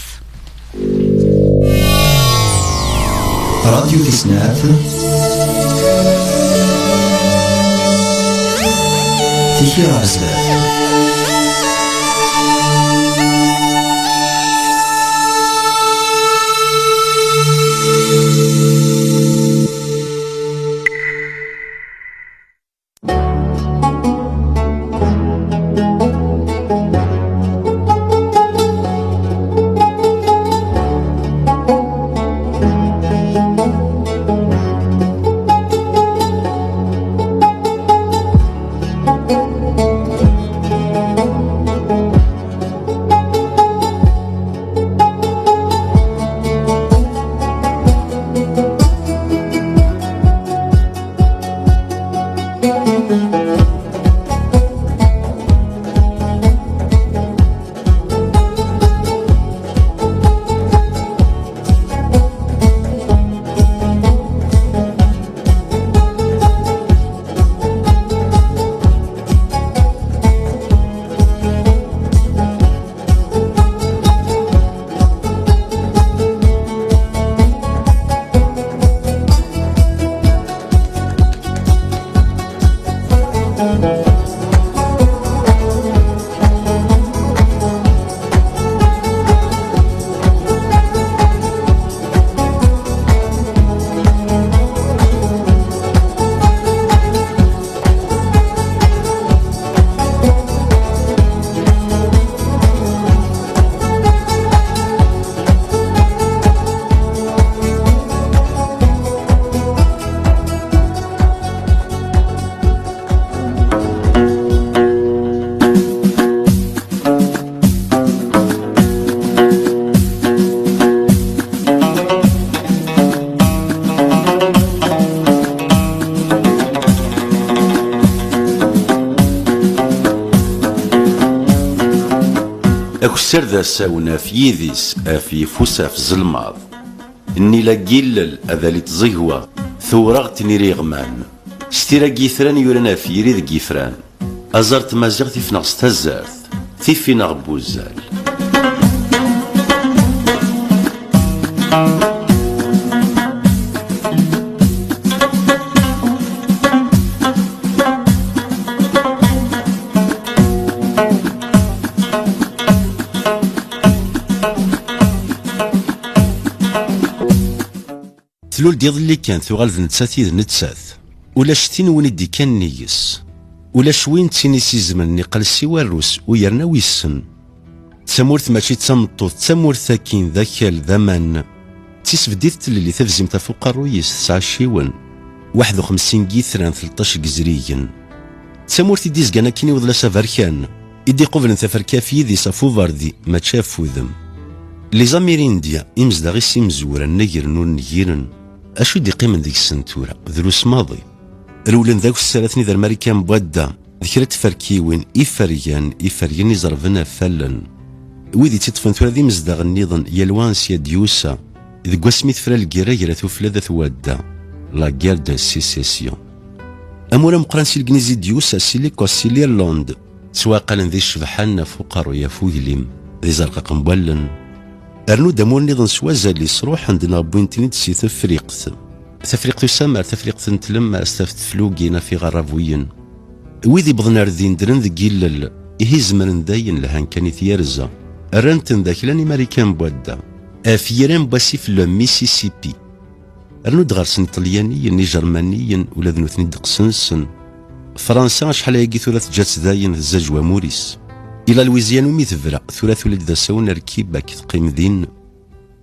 Radyu Tis Snat. Tiki ɣer zdat. Akessar d asawen af yidis, af yifus, af zelmaḍ. Nnila n yillel, adal i tẓegwa, tewreɣ tniri iɣman. S tira n yitran yuran af yiri deg yifran. Aẓar n tmaziɣt ifneɣ s tazart, tifi neɣ n wuzzal. Tlul-d iḍelli kan, tuɣal d nettat i d nettat. Ulac tin win i d-ikkan nnig-s. Ulac win d tin i s-izemren iqal siwa rrus u yerna wissen. D tamurt mačči d tameṭṭut, d tamurt akkin d akal, d aman. D tisbeddit tlelli tabzimt ɣef uqerruy-is tesɛa acciwen. Waḥed u xemsin n yitran, tleṭṭac n yezrigen. D tamurt i d-izgan akken i uḍlas aberkan, i d-iqublen taferka ɣef yidis ɣef uberdi, mačči ɣef wudem. Les Amérindiens, imezdaɣ-is imezwura nnegren ur ngiren. Acu i d-iqqimen deg-sen tura? Drus maḍi. Rewlen d akessar ad ten-ider Marikan n wadda, d kra n tferkiwin, ifergan, ifergan izerben ɣef wallen. Wid i tt-iṭṭfen tura d imezdaɣ nniḍen, yal wa ansi ad d-yusa, deg wasmi tefra lgirra gar At Ufella d At Wadda, la guerre de sécession. Amur ameqqran si Legliz i d-yusa, si Likos, si l'Irlande, ttwaɛqalen d icebḥanen ɣef uqerruy, ɣef uglim, d izerqaqen n wallen. Rnu-d amur nniḍen s wazal-is, ruḥen-d neɣ wwin-ten-id si Tefriqt. Tafriqt usamar, Tafriqt n tlemmast, ɣef teflugin, ɣef iɣerrabuyen. Wid iwwḍen ar din ddren deg yillel, ihi zemren dayen lhan kan i tyerza. Rran-ten d aklan i Marikan n wadda, ɣef yiran n wasif le Mississippi. Rnu-d ɣer-sen Iṭelyaniyen, Ijermaniyen, ula d nutni ddeqs-nsen. Fransa acḥal ayagi tura teǧǧa-tt dayen tezzaǧew amur-is. I la Louisiane umi tebra, tura tuli-d d asawen ar Québec, teqqim din.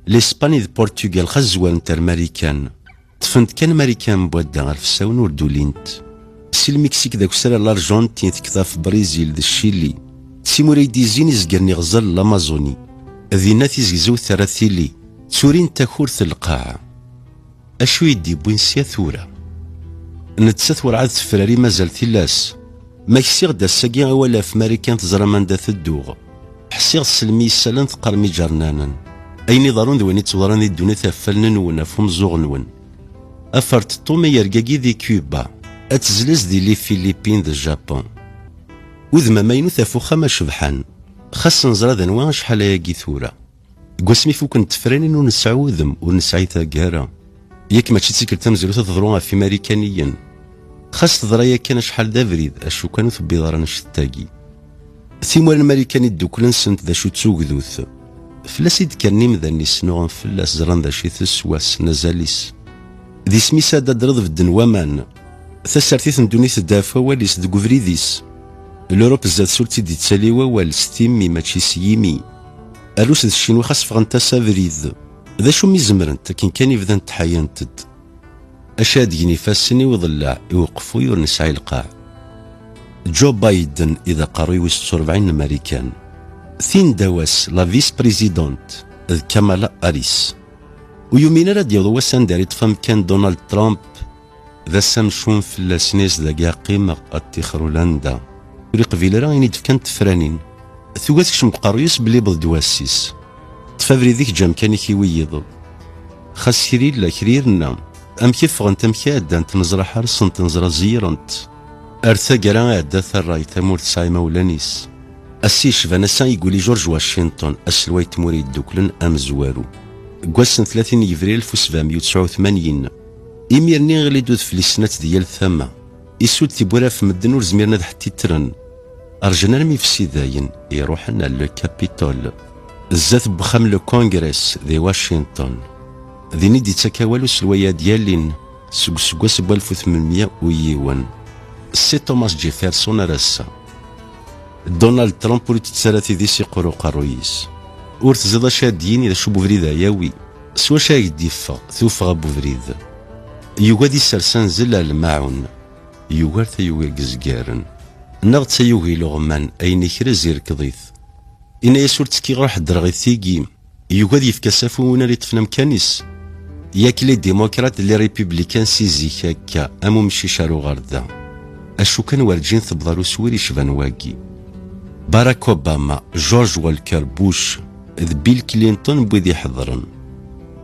L'Espagne d Portugal xazwarent ar Marikan. Ṭṭfent kan Marikan n wadda ɣer fsawen ur d-ulint. Si Lmiksik d akessar ar l'Argentine, tekkeḍ ɣef Brizil d Chili. D timura i d-izzin izgaren iɣzer n l'Amazonie. Dinna tizegzewt terra tili, tturin takurt n lqaɛa. Acu i d-iwwin sya tura? Nettat werɛad tefrari mazal tilas. Ma ksiɣ-d ass-agi awal ɣef Marikan teẓram anda tedduɣ. Ḥsiɣ tessnem i yisallen teqqarem iǧernanen. Ayen iḍerrun d wayen i ttweḍran di ddunit ɣef wallen-nwen, ɣef umeẓẓuɣ-nwen. Aferṭeṭṭu ma yergagi di Cuba, ad tezlez di les Philippines d Japun. Udem amaynut ɣef uxxam acebḥan. Xas neẓra d anwa acḥal ayagi tura. Deg wasmi fukken tefranin ur nesɛi udem, ur nesɛi taggara. Yak mačči d tikkelt tamezrut ad teḍru ɣef Imarikaniyen. Xas teḍra yakan acḥal d abrid, acu kan ur tewwiḍ ara annect-agi. Timura n Marikan idduklen ssent d acu d tugdut. Fell-as i d-kkren imdanen, isnuɣen fell-as, ẓran d acu i teswa, ssnen azal-is. D isem-is ad d-adreḍ bedden waman. Tasertit n ddunit tedda ɣef wawal-is deg ubrid-is. L'Europe zdat-s ur tt-id-ittali wawal s timmi mačči s yimi. Rrus d Ccinwa xas ffɣent-as abrid. D acu mi zemrent, akken kan i bdant ḥayant-d. Acu ad gen ifassen i uḍellaɛ, i uqeffuy ur nesɛi lqaɛ. Joe Biden i d aqerruy wis ṛebɛin n Marikan. Tindaw-as, la vice-présidente, d Kamala Harris. Ur yumin ara ad d-yaweḍ wass anda ara iṭṭef amkan Donald Trump. D ass amcum fell-asen, ass-agi ad qqimeɣ ad ṭṭixer ulanda. Ur iqbil ara ayen i d-fkan tefranin. Tugi ad tekcem deg uqerruy-is belli yewweḍ-d wass-is. Ṭṭef abrid-ik, ǧǧ amkan-ik i wiyiḍ. Xas kra illa, kra irna. Amek i ffɣent, amek i ɛeddant, neẓra ḥersent, neẓra zeyyṛent. Ar taggara iɛedda tarrayt, tamurt tesɛa imawlan-is. Ass-a yecban ass-a, yegguli George Washington, aselway n Tmura Yeddukklen amezwaru. Deg wass n tlatin n yebrir alef u sebɛemya u tesɛa u tmanyin, imir-nni iɣli-d udfel, issnat di yal tama. Isudd tiwwura ɣef medden ur zmiren ad ḥtitren. Rjan armi yefsi dayen, iruḥen ar le Capitole, zdat n wexxam le Congrès di Washington. Din i d-ittak awal uselway ad yalin seg useggas n walef u tmenmya u yiwen. Si Thomas Jefferson ar ass-a. Donald Trump ur itett ara tidi s iqur uqerruy-is. Ur teẓriḍ acu ad d-yini, d acu n ubrid ara yawi, s wacu ara ak-d-iffeɣ, tuffeɣ n ubrid. Yugi ad isers anzel ar lmaɛun. Yugar tayuga n yizgaren, neɣ d tayuga ileɣman, ayen ikrez irkeḍ-it. Ini-as ur ttekkiɣ ara ḥeddreɣ i tigi. Yugi ad yefk asafu i win ara yeṭṭfen amkan-is. Yak les démocrates d les républicains si zik akka, am umcic ar uɣerda. Acu kan werǧin tewweḍ ar uswir icban wagi. Barack Obama, George Walker Bush, d Bill Clinton n wid iḥeḍren.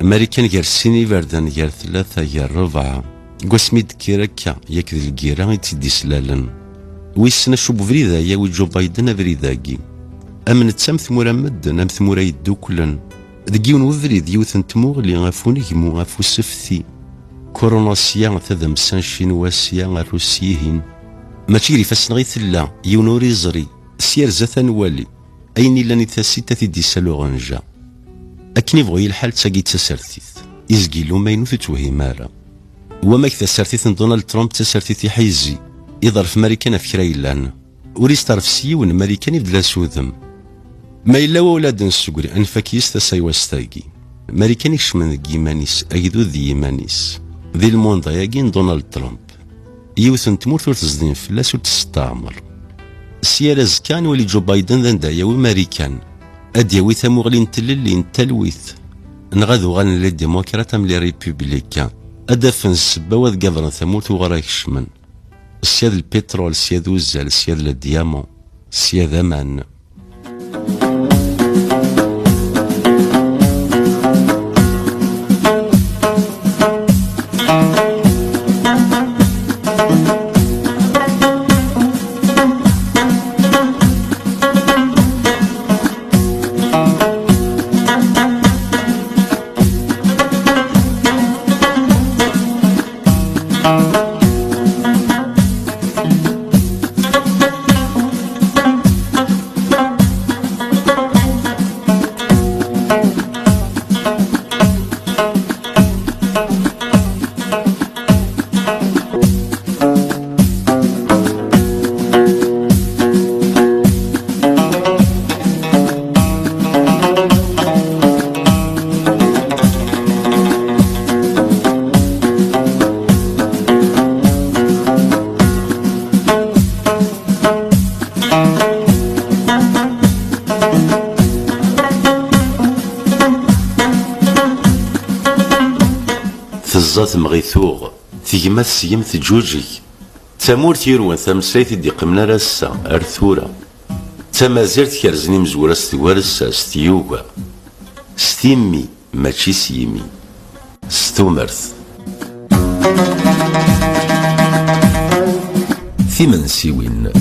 Marikan gar sin iberdan, gar tlata, gar rebɛa. Deg wasmi d-kkir akka, yak d lgira i tt-id-islalen. Wissen acu n ubrid ara yawi Joe Biden abrid-agi. Am netta am tmura n medden, am tmura yeddukklen. Deg yiwen webrid, yiwet n tmuɣli, ɣef unegmu, ɣef usefti. Kuruna sya, tadamsa n Ccinwa sya, Rrus ihin. Mačči gar ifassen-nneɣ i tella, yiwen ur iẓri. S yerza ad nwali. Ayen illan i tassit ad t-id-isal uɣenja. Akken ibɣu yili lḥal, d tagi i d tasertit. Izgil umaynut ur twehhim ara. Wamak tasertit n Donald Trump d tasertit iḥizi, iḍerref Marikan ɣef kra yellan. Ur isteṛf s yiwen, Marikan i beddel-as udem. Ma yella wawal ad d-nessegri, ad nfak yis tasaywazt-agi. Marikan ikecmen deg yiman-is, agdud d yiman-is. Di lmunda-agi n Donald Trump. Yiwet n tmurt ur tezdin fell-as, ur tt-testeɛmer. Sya ar azekka, ad nwali Joe Biden d anda yawi Marikan. Ad d-yawi tamuɣli n tlelli, n talwit. Neɣ ad uɣalen les démocrates am les républicains. Ad d-afen ssebba-w ad gabren tamurt uɣur ad kecmen. Sya d lpitrul, sya d uzzal, sya d le diamant, sya d aman. Teẓẓa temɣi tuɣ, tegma tesgem teǧǧuǧeg. D tamurt yurwen tameslayt i d-iqqimen ar ass-a, ar tura. D Tamazirt kerzen imezwura s tgersa, s tyuga, s timmi, mačči s yimi, s tumert. Timensiwin.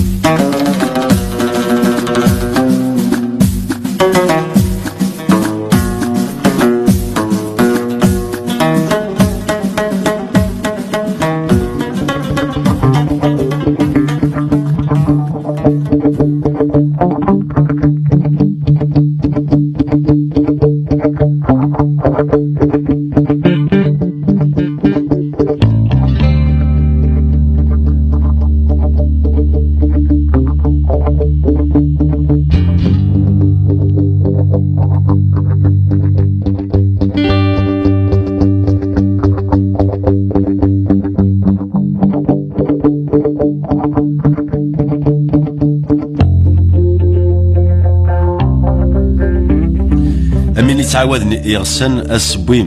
Amin yettɛawaden iɣsan asewwi.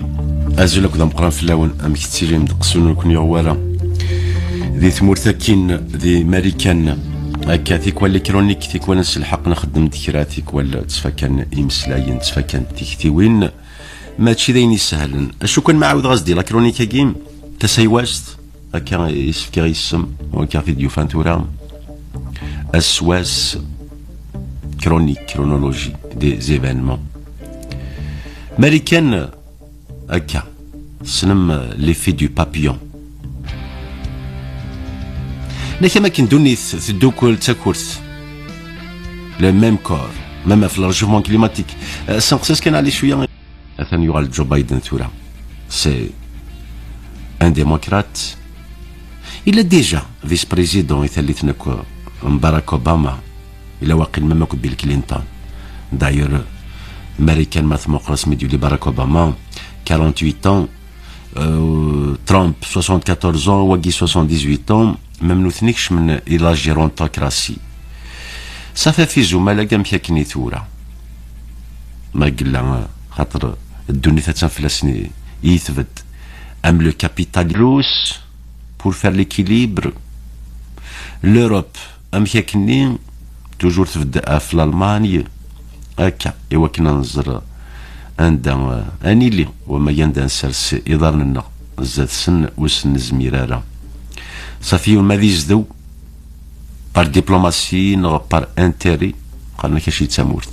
Azul akked ameqqran fell-awen, amek tettilim? Ddeqs ur ken-yuɣ wara. Di tmurt akkin, di Marikan, akka tikwal les chroniques, tikwal s lḥeqq nxeddem-d kra, tikwal ttfakan imeslayen, ttfakan tiktiwin. Mačči d ayen isehlen. Acu kan ma ɛawdeɣ-as-d i la chronique-agi tasaywast, akka i s-fkiɣ isem, u akka t-id-yufan tura, aswas, chronique, chronologie des événements. Marikan, akka, tessnem, euh, l'effet du papillon. Naka am akken ddunit teddukkel d takurt, le même corps, même ɣef le réchauffement climatique. Euh, senqes-as kan ɛli cwiya. Atan yuɣal Joe Biden tura. C'est un démocrate. Il est déjà vice-président i tallit n akk n Barack Obama. Ila waqil même akked Bill Clinton. D'ailleurs, Marikan ma tmuqel asmi d-yuli Barack Obama, quarante-huit ans, euh, Trump, soixante-quatorze ans, wagi soixante-dix-huit ans, même nutni kecmen i la gérontocratie. Safi ɣef izumal-agi amek akken i tura. Ma yella, xaṭer ddunit attan fell-asen i, i tbedd. Am le capitalisme pour faire l'équilibre. L'Europe, amek akkenni, toujours tbedd ɣef l'Allemagne. Akka, i wakken ad nẓer anda, eh, ad nili, wama anda ad nsers iḍarren-nneɣ zdat-sen, ur sen-nezmir ara. Safi, ma d izdew, par diplomatie neɣ par intérêt, qqaren-ak aci d tamurt.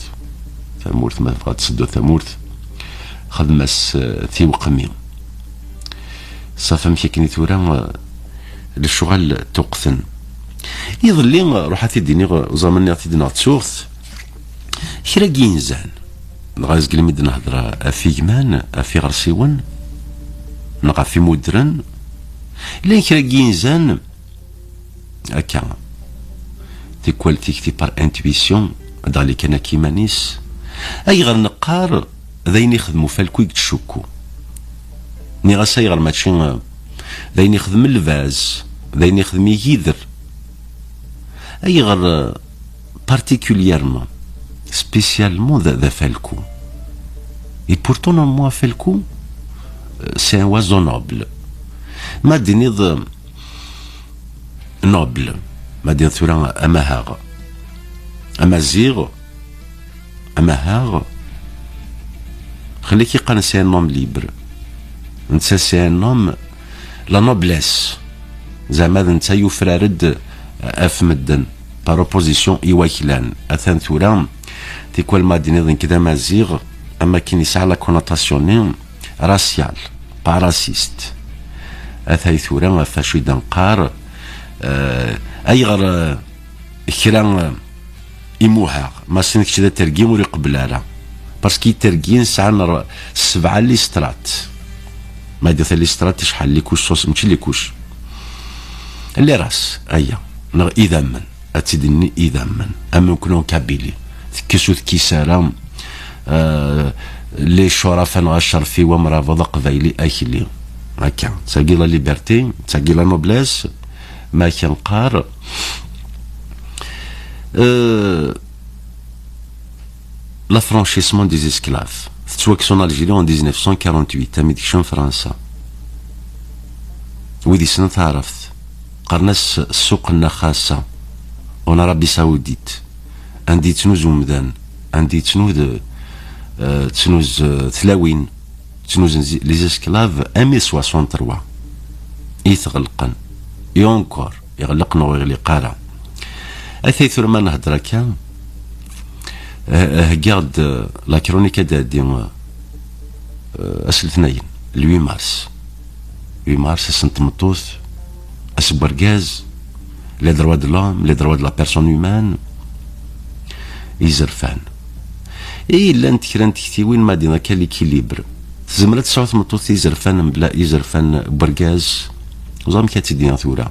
Tamurt, ma tebɣa ad tseddu tamurt, xdem-as, eh, tiweqmi. Safi amek akken i tura, eh, lecɣal ṭuqqten. Iḍelli, eh, ruḥ ad t-id-iniɣ, eh, uẓaman-nni ad t-id-neɣ tsuɣt, kra n yinzan, dɣa azgel mi d-nehder ɣef igman, ɣef iɣersiwen, neɣ ɣef imudren, llan kra n yinzan, akka, tikwal tikti par intuition, ad d-ɣli kan akka iman-is. Ayɣer neqqar d ayen ixdem ufalku i yettcukku? Nniɣ-as ayɣer mačči, eh, d ayen ixdem lbaz, d ayen ixdem igider? Ayɣer, eh, particulièrement, spécialement d, d afalku? Et pourtant, normalement, afalku, eh, c'est un oiseau noble. Ma d-tiniḍ, eh, noble, ma d-tiniḍ tura amahaɣ, amaziɣ, amahaɣ, xli-k iqqaren c'est un homme libre. Netta c'est un homme, la noblesse. Zeɛma d netta yufrar-d ɣef medden, par opposition i waklan. Atan tura, tikwal ma d-tiniḍ nekk d amaziɣ, am akken yesɛa la connotation-nni raciale, pas raciste. Atay tura ɣef acu i d-neqqar, eh, ayɣer, eh, kra, eh, imuhaɣ, ma s-, kečč d atergi ur iqebbel ara. Parce que itergiyen sɛan r-, sebɛa listrat. Ma d-tali listrat, acḥal likuc, sos, mačči likuc. Les races, aya, neɣ idammen. Ad tt-id-nini idammen. Am nekkni en Kabylie. Tekkes ur tekkis ara, euh, les curafa neɣ acerfiw, amrabeḍ, aqbayli, akli. Akka. Tagi la liberté, tagi la noblesse, ma akka neqqar. Euh, l'affranchissement des esclaves. Tettwakkes en Algérie en dix-neuf cent quarante-huit, ami d-kecmen Fransa. Wid yessnen taɛrabt, qqaren-as ssuq n Xasa, en Arabie Saoudite. anda yettnuz umdan, anda yettnud, eh, ttnuz, eh, tlawin, ttnuzen zi-, les esclaves, armi d soixante-trois i t-ɣelqen. Et encore, iɣelleq neɣ ur iɣliq ara. Atay tura ma nhedder akka, eh, eh, heggaɣ-d, eh, la chronique ad d-tɛeddi, eh, eh, ass letnayen, le huit mars. Huit mars, ass n tmeṭṭut, ass n wergaz, les droits de l'homme, les droits de la personne humaine, izerfan. I llant kra n tektiwin ma d-, akka l'équilibre. Tezmer ad tesɛu tmeṭṭut izerfan mebla izerfan n wergaz. Ẓer amek ad tt-id-iniɣ tura.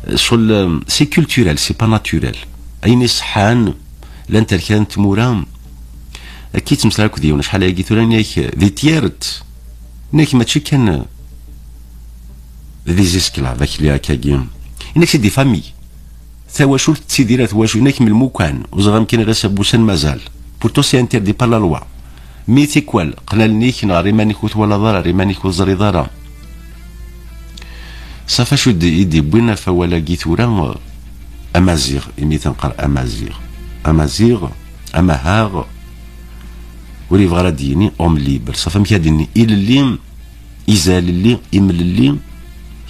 Ccɣel, euh, c'est culturel, c'est pas naturel. Ayen iṣeḥḥan, llant ar kra n tmura, akka i ttmeslayeɣ akked yiwen, acḥal ayagi tura, yenna-ak, di Tyert, yenna-ak mačči kan, euh, des esclaves, akli akkagi. Yenna-ak c'est des familles. Tawacult tettidir ar twacult, yenna-ak melmukan, ur ẓriɣ amkan ara s-, wussan mazal. Pourtant c'est interdit par la loi. Mi tikwal, qqen allen-ik, neɣ ar iman-ik ur twalaḍ ara, ar iman-ik ur teẓriḍ ara. Safi acu d-, i d-iwwin ɣef wawal-agi tura, eh, Amaziɣ, imi tenqer Amaziɣ. Amaziɣ, Amahaɣ, ur yebɣi ara ad d-yini homme libre. Safi amek ad d-nini ilelli, izalelli, imlelli,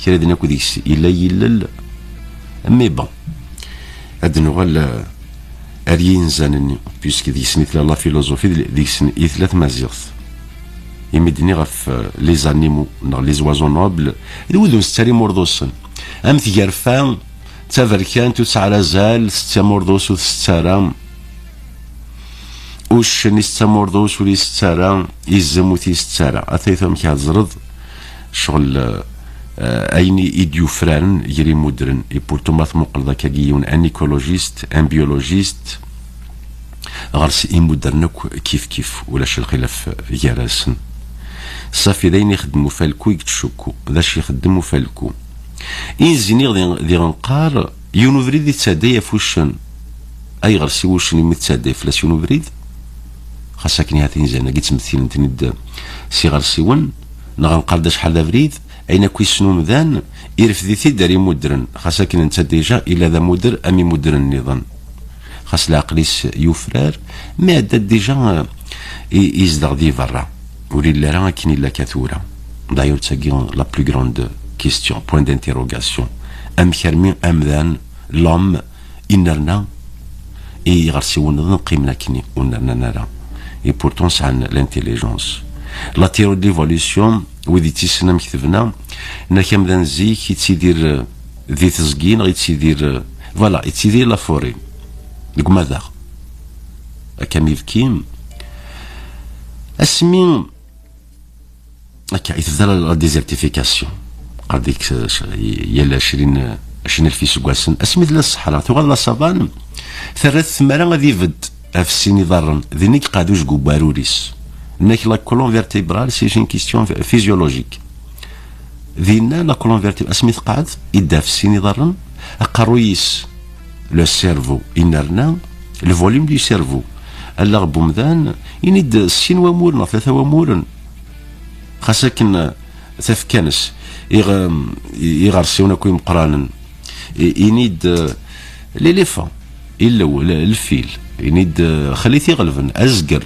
kra din akk deg-s yella yilel. Mais bon, ad d-nuɣal, euh, ar yinzan-nni, puisque deg-sen i tella la philosophie, deg-sen i tella tmaziɣt. Imi d-nniɣ ɣef, euh, les animaux neɣ les oiseaux nobles, d wid ur nsettu ara imurḍusen. Am tgerfa, d taberkant, ur tesɛi ara azal, tsettu amurḍus ur tsettu ara. Uccen isett amurḍus ur isett ara, izem ur t-isett ara. Atay tura amek ara teẓreḍ ccɣel, eh, ayen i, i d-yufraren gar imudren. Et pourtant ma tmuqleḍ akkagi yiwen, un écologiste, un biologiste, ɣer-s imudren akk kif kif, ulac lxilaf gar-asen. Safi d ayen ixeddem ufalku i yettcukku, d acu ixeddem ufalku. Inzi-nni diɣ-, diɣen qqar, yiwen ubrid yettɛedday ɣef uccen. Ayɣer si wuccen imi tettɛedday fell-as yiwen ubrid? Xas akken ihat inzan-agi ttmettilen-ten-id s iɣersiwen, neɣ nqar-d acḥal d abrid, ayen akk yessen umdan, irfed-it-id ar imudren, xas akken netta déjà illa d amuder am imudren nniḍen. Xas leɛqel-is yufrar, mi iɛedda déjà, eh, i, izdeɣ di berra. Ur illi ara akken illa akka tura. D'ailleurs, d tagi la plus grande question, point d'interrogation. Amek armi amdan, l'homme, innerna, i iɣersiwen nniḍen qqimen akkenni, ur nnernan ara. Et pourtant sɛan l'intelligence. La théorie de l'évolution, wid yettissnen amek tebna, nnak amdan zik yettidir, eh, di teẓgi neɣ yettidir, eh, voilà, yettidir la forêt, deg umadaɣ. Akka mi ibki, asmi akka i tebda la, la désertification. Qqar dik, eh, yal ɛecrin, ɛecrin alef iseggasen, asmi tella ṣṣeḥra, tuɣal la savane, terra-t tmara ad ibedd ɣef sin iḍarren, din i yeqɛed ujgu n uɛrur-is. Nnak la colonne vertébrale, c'est une question physiologique. Dinna, la colonne vertébrale, asmi teqɛed, idda ɣef sin iḍarren, aqerruy-is, le cerveau, innerna, le volume du cerveau. Allaɣ n umdan, ini-d sin wamuren neɣ tlata wamuren. Xas akken, eh, tafekka-nnes, iɣ-, iɣersiwen akk imeqqranen, i-, ini-d, eh, l'éléphant, ilew, l-, lfil, ini-d, eh, xlit iɣelben, azger,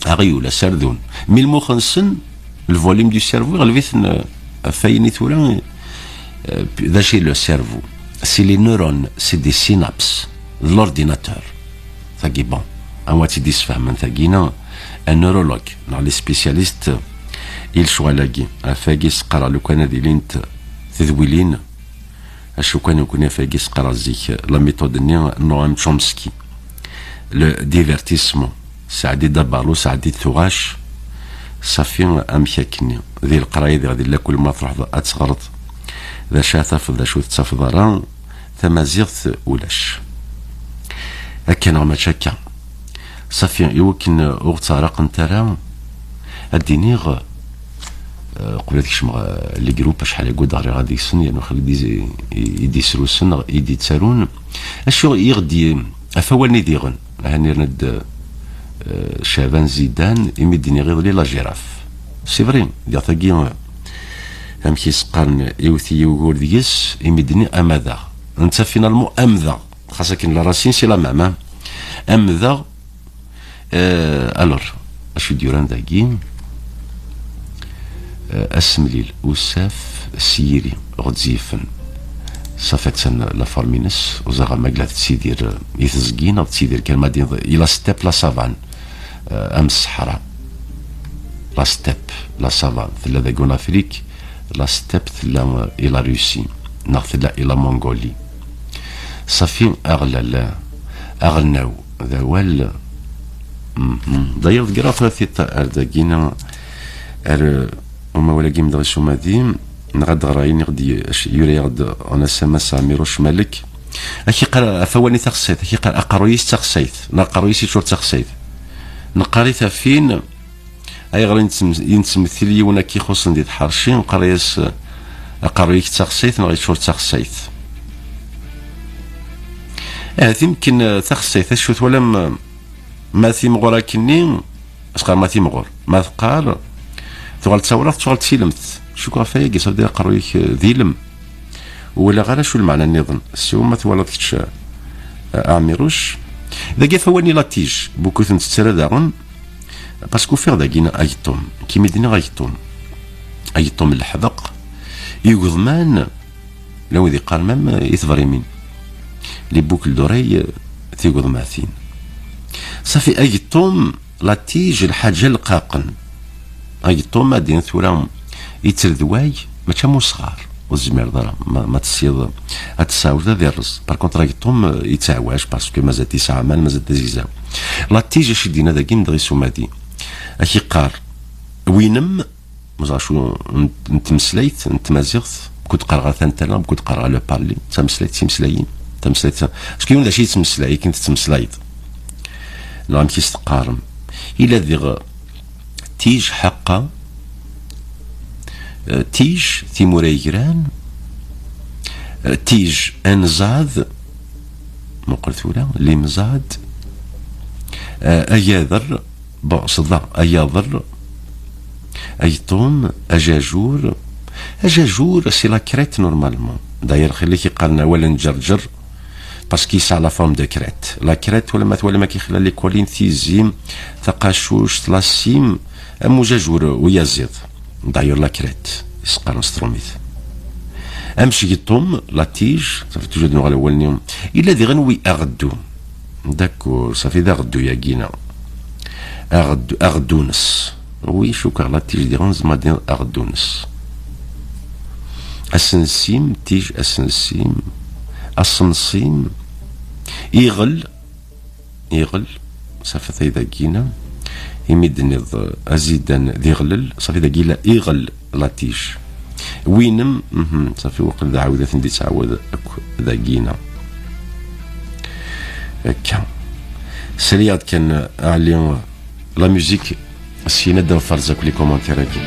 aɣyul, aserdun. Mi lmux-nsen, le volume du cerveau, iɣleb-iten, euh, ɣef wayen i tura, euh, d acu i le cerveau? C'est les neurones, c'est des synapses, de l'ordinateur. Tagi, bon, anwa tt-id-isfehmen tagi, neɣ un neurologue, neɣ les spécialistes i lecɣal-agi. Ɣef wagi s-qqareɣ lukan ad ilint tedwilin, acu kan, nekkni ɣef wagi s-qqareɣ zik, la méthode-nni n Noam Chomsky, le divertissement, sɛeddi-d abalu, sɛeddi-d tuɣac, safi amek akkenni. Di leqraya diɣ di lakul ma truḥeḍ ad teɣreḍ, d acu ara tafeḍ, d acu ur tettafeḍ ara, tamaziɣt ulac. Akka neɣ mačči akka? Safi, i wakken ur ɣ-tteɛraqent ara, ad d-iniɣ, eh, qbel ad kecmeɣ, eh, les groupes, acḥal agud ɣriɣ ad deg-sen, yernu xali i d-, i, i d-isrusen, i d-ittarun. Acu i ɣ-d-, ɣef wawal-nni diɣen, ahan irna-d, eh, Caban Zidan, imi d-nniɣ iḍelli la girafe. C'est vrai, diɣ tagi, eh, amek i s-qqaren, iwet-iyi ugur deg-s, imi d-nniɣ amadaɣ. Netta, finalement, amdaɣ. Xas akken la racine c'est la même, hein. Amdaɣ, eh, alors, acu d-yuran dagi? Eh, asemlil usaf s yiri ɣ-d-yifen. Safat-san la forme-ines, uẓaɣ amagla tettidir, eh, i teẓgi neɣ tettidir kan ma d-, i la steppe, la savane, eh, am ṣṣeḥra. La steppe, la savane, tella dagi en Afrique, la steppe tella, eh, i la Russie, neɣ tella i la Mongolie. Safi aɣlal, aɣelnaw, d awal. Mhm. D'ailleurs, deg ara tiṭ ar dagina, ar, eh, umawal-agi, mdeɣ isumadi, neɣ ad ɣreɣ ayen i ɣ-d-, yura-yaɣ-d en S M S Ɛmiruc Malek. Ak-iqqar ɣef wawal-nni taxsayt, ak-iqqar aqerruy-is d taxsayt, neɣ aqerruy-is yeččur d taxsayt. Neqqar-it ɣef win, ayɣer i nettem-, i nettmettil yiwen akka ixuṣṣen di tḥerci, neqqar-as, eh, aqerruy-ik d taxsayt neɣ yeččur d taxsayt. Ahat imken, eh, taxsayt, acu twalam, eh, ma timɣur akkenni, asqar ma timɣur, ma teqqar, tuɣal d tawraɣt, tuɣal d tilemt. Cukkeɣ ɣef wayagi, ça veut dire aqerruy-ik, eh, d ilem. Ur walaɣ ara acu lmeɛna nniḍen. Siwa ma twalaḍ kečč, eh, a Ɛmiruc. Dagi ɣef wawal-nni la tige, beaucoup ur tent-tettu ara daɣen, parce que ufiɣ dagi ageṭṭum. Kimi d-nniɣ ageṭṭum. Ageṭṭum n leḥbeq, igeḍman, la wid iqqaren même, eh, i tebrimin. Les boucles d'oreilles, eh, tigeḍmatin. Safi ageṭṭum, la tige, lḥaǧa leqqaqen. Ageṭṭum, ad d-iniḍ tura, yettredway, mačči am usɣar. Ur tezmireḍ ara, ma, ma tessiḍ ad tessawleḍ ad irreẓ. Par contre, ageṭṭum, eh, yettɛawaj, parce que mazal-t yesɛa aman, mazal-t d azegzaw. La tige, acu d-yenna dagi, mdeɣ isumadi. Ak-iqqar, winem, meẓ acu n, n tmeslayt, n tmaziɣt, bkud qqareɣ ɣer tantala, bkud qqareɣ le parler, d tameslayt, d timeslayin, tameslayt, ta-, parce que yiwen d acu yettmeslay, akken tettmeslayeḍ. Neɣ amek i s-teqqarem. Ila diɣ tige ḥeqqa, eh, tige timura yegran, eh, tige anẓad, muqel tura, limẓad, eh, agader, bon, ṣedda, agader, ageṭṭum, ajajur. Ajajur, c'est la crête normalement. D'ailleurs, xilla-k iqqaren awal n ǧerǧer, parce que yesɛa la forme de crête. La crête, wala ma twalam akka, xilla les collines, tizi, taqacuct, la cime, am ujajur uyaziḍ. D'ailleurs, la crête, i s-qqaren s trumit. Amcegṭum, la tige, ça fait toujours de noir le walnium. Il a des renouis ardou. D'accord, ça fait d'ardou yagina. Ardou, ardounes. Oui, cukkeɣ la tige des renouis, ma des ardounes. Asensim, tige asensim. Asensim. Iɣel, iɣel, safi tay dagina, imi d-tenniḍ, eh, azidan d iɣlel, safi dagi la iɣel, la tige. Winem, mhm, safi waqil d aɛawed ad ten-d-ittɛawad akk dagina. Akka. Sriɣ-d kan, eh, Ɛli, eh, la musique, syin ad d-nferz akk les commentaires-agi.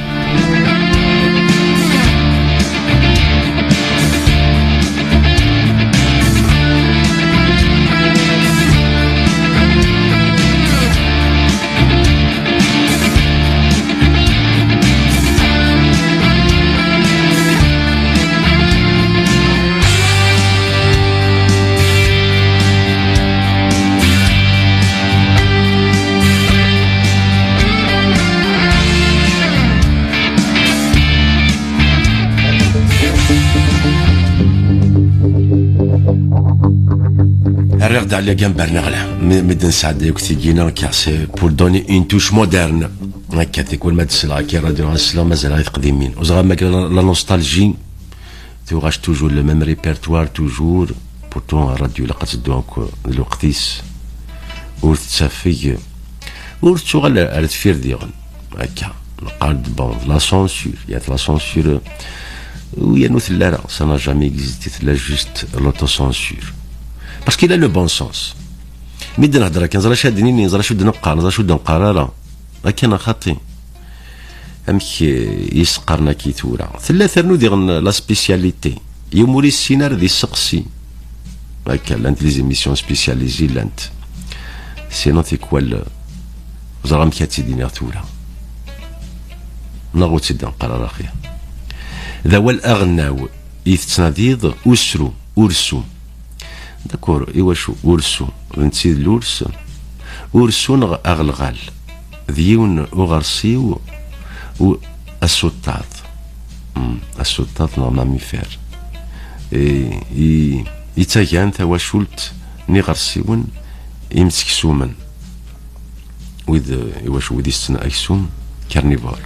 Rriɣ-d Ɛli Agambar neɣ la, mi, mi d-nesɛedday akk tigina, car c'est pour donner une touche moderne. Akka, tikwal ma d-sleɣ akka i radio, ad sleɣ mazal ɣer teqdimin. Ur ẓriɣ ma la, la nostalgie tuɣac toujours le même répertoire, toujours. Pourtant, radio ilaq ad teddu akk d lweqt-is. Ur tettafeg, ur tettuɣal ar deffir diɣen. Akka, neqqar-d, bon, la censure, il y a de la censure, euh, oui, yernu tella ara, ça n'a jamais existé, tella juste l'autocensure. Parce qu'il a le bon sens. Mi d-nehder akka, neẓra acu ad d-nini, neẓra acu d-neqqar, neẓra acu d-neqqar ara. Akka neɣ xaṭi. Amek, eh, i s-qqaren akka i tura? Tella ternu diɣen la spécialité. Yiwen ur yessin ara di seqsi. Akka, llant les émissions spécialisées, llant. Sinon, tikwal, ẓer amek ad tt-id-iniɣ tura. Neɣ ur tt-id-neqqar ara axir. D awal aɣelnaw i tettnadiḍ, usru, ursu. D'accord, iwacu ursu? D netta i d lurs? Ursu neɣ aɣelɣal d yiwen uɣersiw u-, asuṭṭaḍ. Hmm, asuṭṭaḍ neɣ mamifir. I, i, yettagan tawacult n iɣersiwen imseksumen. Wid, iwacu wid itetten aksum, carnivore.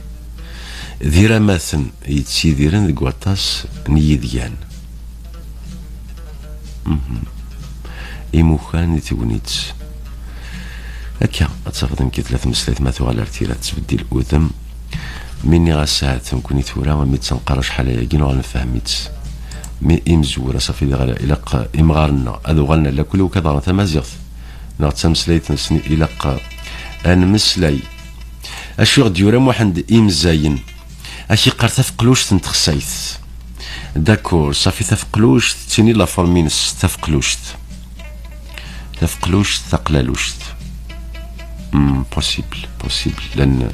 D iramaten yettidiren deg waṭas n yidgan. Mhm. Imukan di tegnit. Akka, ad tafeḍ nekk tella tmeslayt ma tuɣal ar tira tettbeddil udem. Mi nniɣ-as ahat nekkni tura, mi tt-nqar acḥal ayagi, nuɣal nefhem-itt. Mi imezwura, safi diɣ ilaq imɣaren-nneɣ ad uɣalen ala kul wakk ad ɣren tamaziɣt neɣ d tameslayt-nsen, ilaq ad nmeslay. Acu i ɣ-d-yura Muḥend Imzayen? Ad k-iqqar tafeqluct n texsayt. D'accord, safi tafeqluct, ttini la forme-ines, tafeqluct. Tafeqluct, taqlaluct. Hmm, possible, possible. Llan,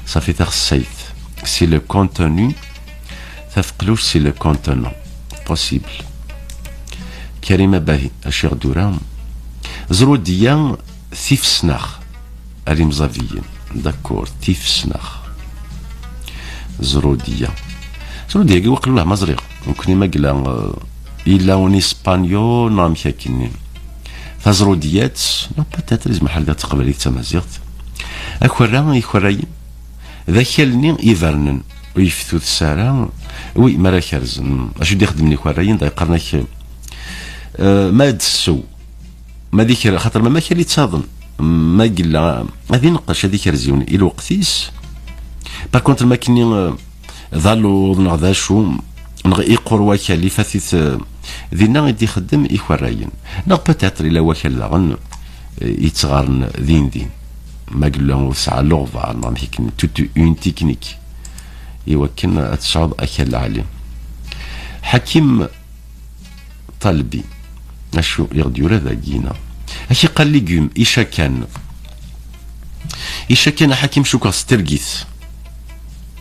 safi taxsayt, c'est le contenu. Tafeqluct, c'est le contenant. Possible. Karima Bahi, acu i ɣ-d-tura? Zrudya, tifesnax. Ar imẓabiyen. D'accord, tifesnax. Zrudya. Zrudya-agi waqil, wellah ma ẓriɣ. Nekkni ma yella, euh, yella un ispanyol neɣ amek akkenni. Taẓrudyat, neɣ peut-être izmer ḥal d taqbaylit d tamaziɣt. Akerra, ikerrayen, d akal-nni ibernen, ur yeftudes ara. Wi, mi ara kerzen, acu d-ixeddmen ikerrayen, da yeqqaren-ak, euh, ma ad d-tessew, ma d iker-, xaṭer ma makal ittaḍen, ma yella, ad ineqqec, ad ikerz yiwen i lweqt-is. Par contre, ma kenni, euh, d aluḍ neɣ d acu, neɣ iqqur wakal, ifat-it, euh, dinna i d-ixeddem ikerrayen. Neɣ peut-être ila wakal daɣen, euh, yettɣaren din din. Ma yella ur tesɛa luɣbar, neɣ amek akken, toute une technique. I wakken ad tesɛuḍ akal lɛali. Ḥakim Talbi. Acu i ɣ-d-yura dagina? Ak iqqar légumes, icakan. Icakan, a Ḥakim, cukkeɣ s tergit.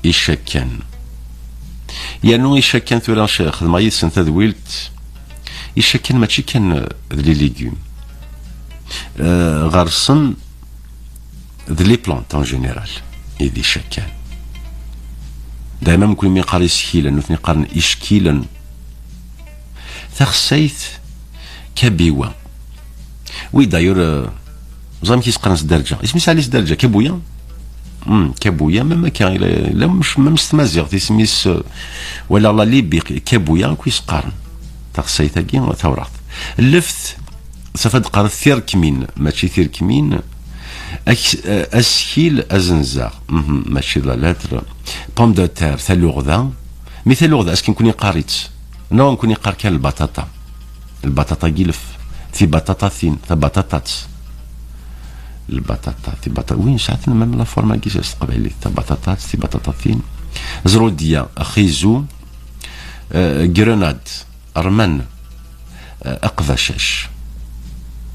Icakan. Yernu icakan tura, c-, xedmeɣ yid-sen tadwilt. Icakan mačči kan, eh, d les légumes. Eh, ɣer-sen, d les plantes en général i d icakan. Dayma mkul mi qqar isekkilen, nutni qqaren ickilen. Taxsayt, kabiwa. Oui, d'ailleurs, euh, ẓer amek i s-qqaren s dderǧa. Isem-is ɛli s dderǧa, kabuya? Hmm, kabuya, même akka, ila, ila mec-, même s tmaziɣt, isem-is, euh, wala la Libye, kabuya, akk i s-qqaren. Taxsayt-agi, tawraɣt. Lleft, safa d-qqaret tirkmin, mačči tirkmin. Ak-, eh, askil azenzaɣ, mhm, mačči d la lettre. Pomme de terre, taluɣda. Mi taluɣda, est-ce que nekkni neqqar-itt? Non, nekkni neqqar kan lbaṭaṭa. Lbaṭaṭa n yilef. Tibaṭaṭatin, tabaṭaṭat. Lbaṭaṭa, tibaṭa-, oui, nesɛa-ten même la forme-agi s teqbaylit. Tabaṭaṭat, tibaṭaṭatin. Zrudya, xizu, eh, grenade. Rman, eh, aqbacac,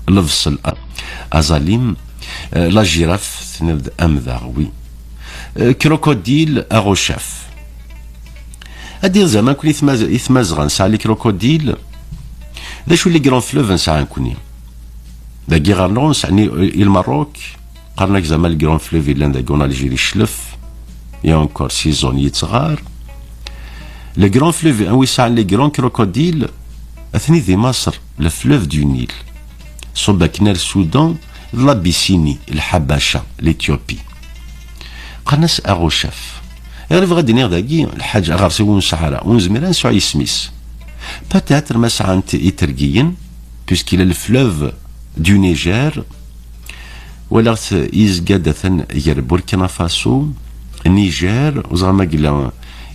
lebṣel, a-, aẓalim, eh, la girafe, tenniḍ-d amdaɣ, oui. Eh, crocodile, aɣucaf. Ad d-iɣ zaman kun i tmaz-, i tmazɣa nesɛa les crocodiles. D acu les grands fleuves nesɛa nekkni? Dagi ɣer-neɣ nesɛa ni-, i Lmerruk, qqaren-ak zama le grand fleuve yellan dagi en Algérie, Cclef, et encore si zone yettɣar. Le grand fleuve, anwa yesɛan les grands crocodiles, atni di Maṣer, le fleuve du Nil. Ṣubb akken ar Sudan, d l'Abyssinie, Lḥabaca, l'Éthiopie. Qqaren-as aɣucaf. Ɣer bɣiɣ ad d-iniɣ dagi, lḥaǧ aɣersiw ur nesɛi ara, ur nezmir ad nesɛu isem-is. Peut-être ma sɛant itergiyen, puisqu'il a le fleuve du Niger, walaɣ-t yezga-d atan gar Burkina Faso, Niger, ur ẓriɣ ma yella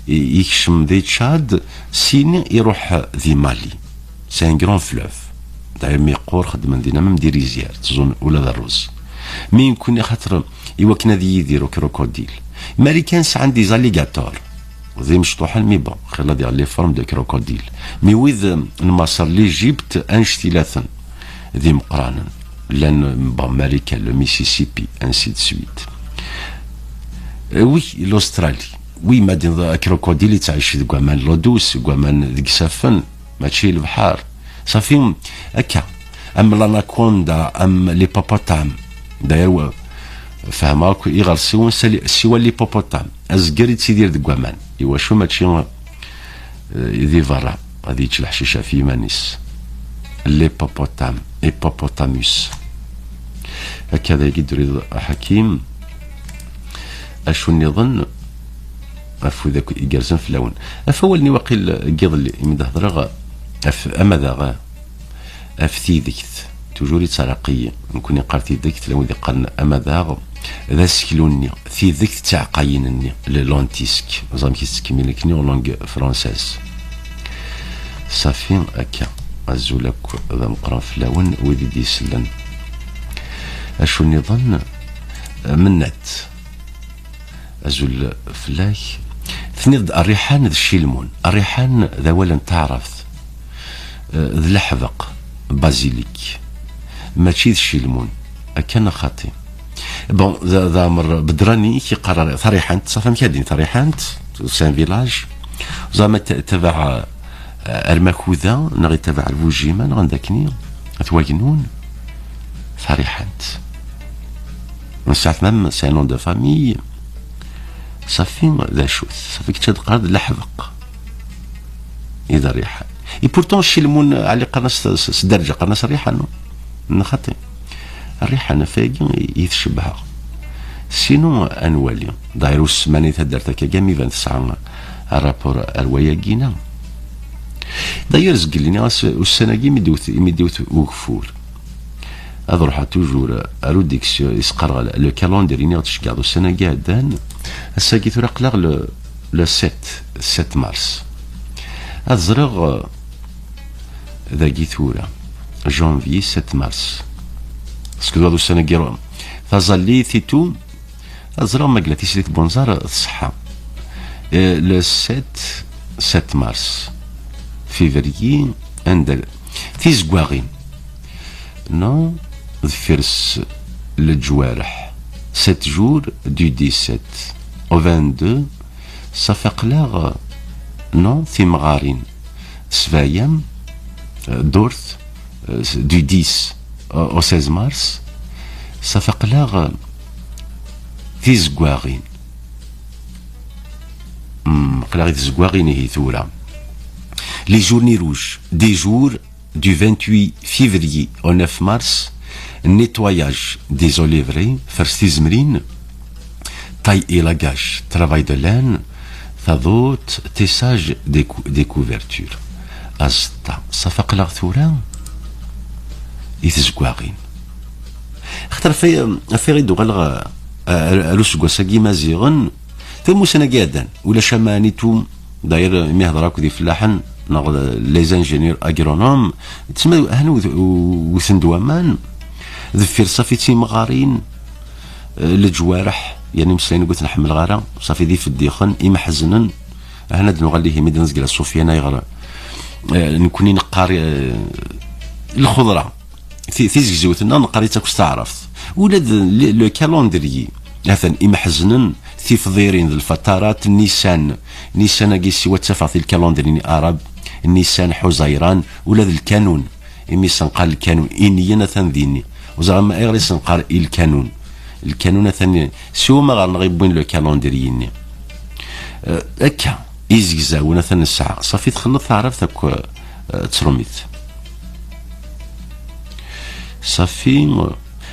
i-, yekcem di Tchad, sini iruḥ di Mali. C'est un grand fleuve. D'ailleurs, mi yeqqur, xeddmen dinna même des rizières, tteẓẓun ula d rruz. Mi nekkni, xaṭer, i wakken ad yidir ukrokudil. Marikan sɛan des alligators. D imecṭuḥen, mais bon, xilla diɣ les formes de crocodile. Mais wid, euh, n Maṣer, l'Égypte, annect-ilaten d imeqqranen. Llan, bon, Marikan, le Mississippi, ainsi de suite. Euh, oui, l'Australie. Oui, ma d-, crocodile yettɛici deg waman n l'eau douce, deg waman, deg isaffen, mačči lebḥer. Safi, akka, am l'anaconda, am l'hippopotame. D'ailleurs, wa-, fehmeɣ akk iɣersiwen sali-, siwa l'hippopotame. Azger yettidir deg waman. Iwacu mačči, eh, di berra? Ad yečč leḥcic ɣef yiman-is. L'hippopotame, hippopotamus. Akka dagi d-turiḍ a Ḥakim. Acu nniḍen? Afud akk igerrzen fell-awen. Af awal-nni waqil n yiḍelli, imi d-hedreɣ af amadaɣ, af tidegt. Toujours yettɛerriq-iyi. Nekkni neqqar tidegt, llan wid yeqqaren amadaɣ, d aseklu-nni. Tidegt d tiɛeqqayin-nni, le lentisque. Ẓer amek i tettkemmil nekkni en langue française. Safi akka. Azul akk d ameqqran fell-awen, wid i d-isellen. Acu nniḍen? Mennat. Azul fell-ak. Tenniḍ-d rriḥan d ccilmun. Rriḥan d awal n taɛrabt. Eh, d leḥbeq, basilic. Mačči d ccilmun. Akka neɣ xaṭi? Bon, d, d amer bedrani i k-iqqar tariḥant, ṣafi amek ad din tariḥant, c'est un village. Zama t-, tabaɛ, eh, ar Makuda, neɣ itabaɛ Lbujima, neɣ anda akkenni, at Wagnun, tariḥant. Nesɛa même, c'est un nom de famille. Safi, d acu-t? Safi kečč ad qqar d leḥbeq. I d rriḥan. Et pourtant, ccilmun, ɛli qqaren-as s, s, s dderǧa, qqaren-as rriḥan, non? Neɣ xaṭi? Rriḥan, af ayagi i, i tcebbeḥ. Sinon, ad nwali. D'ailleurs, ur ssemani taddart akka, am iban tesɛa rapport ar wayagi-na. D'ailleurs, zgelli-nni, as-, ussan-agi, imi d-iwet, imi d-iwet ugeffur. Ad ruḥeɣ toujours ar udiksyu isqerɣel, le calendrier, niɣ tceggeḍ ussan-agi ɛeddan. Ass-agi tura aql-aɣ le, le sept, sept mars. Ad ẓreɣ, euh, dagi tura, janvier, sept mars. Skedwaḍ ussan-agi, taẓallit et tout. Ad ẓreɣ ma yella tislit n unẓar tṣeḥḥa. Eh, le sept, sept mars. Février, anda tizeggaɣin? Non, deffir s leǧwareḥ. Sept jours du dix-sept au vingt-deux, ça fait aql-aɣ, non, timɣarin. Sbayam, euh, Dort, euh, du dix au seize mars, ça fait aql-aɣ, euh, tizeggaɣin. Hmm, aql-aɣ i tizeggaɣin ihi tura. Les journées rouges, des jours du vingt-huit février au neuf mars, nettoyage des oliveraie, fers tizemrin, taille et lagage, travail de laine, taḍut, tissage des cou-, des couvertures. Aẓeṭṭa, ṣafi aql-aɣ tura i tezggaɣin. Xaṭer ɣef, ɣef i d-uɣaleɣ, eh, ar, ar useggas-agi Imaziɣen, tamussan-agi ɛeddan, ulac aman et tout, d'ailleurs, mi hedreɣ akk d ifellaḥen, neɣ d les ingénieurs agronomes, tessma, hna wet-, wten-d waman, deffir ṣafi d timɣarin, eh, leǧwareḥ, yerna imeslayen n wet nḥemmleɣ ara, ṣafi d ifeddixen, imeḥzenen, hna d nuɣal ihi mi d-nezgel aṣufyan ayɣer, eh, nekkni neqqar, eh, lxeḍra. Ti-, tizegzewt-nneɣ neqqar-itt akk s taɛrabt. Ula d le, le calendrier, atan imeḥznen, tifḍirin d lfatarat, Nisan, Nisan-agi siwa ttafeɣ-t i lkalendri n Arab, Nisan, Ḥuẓayran, ula d lkanun, imi senqar lkanun, iniyen atan dinni. Ur ẓriɣ ma ayɣer i senqar i lkanun. Lkanun atan siwa ma ɣer-neɣ i wwin le calendrier-nni. Eh, akka, izegzawen atan nesɛa. Ṣafi txelleḍ taɛrabt akk, eh, d trumit. Ṣafi,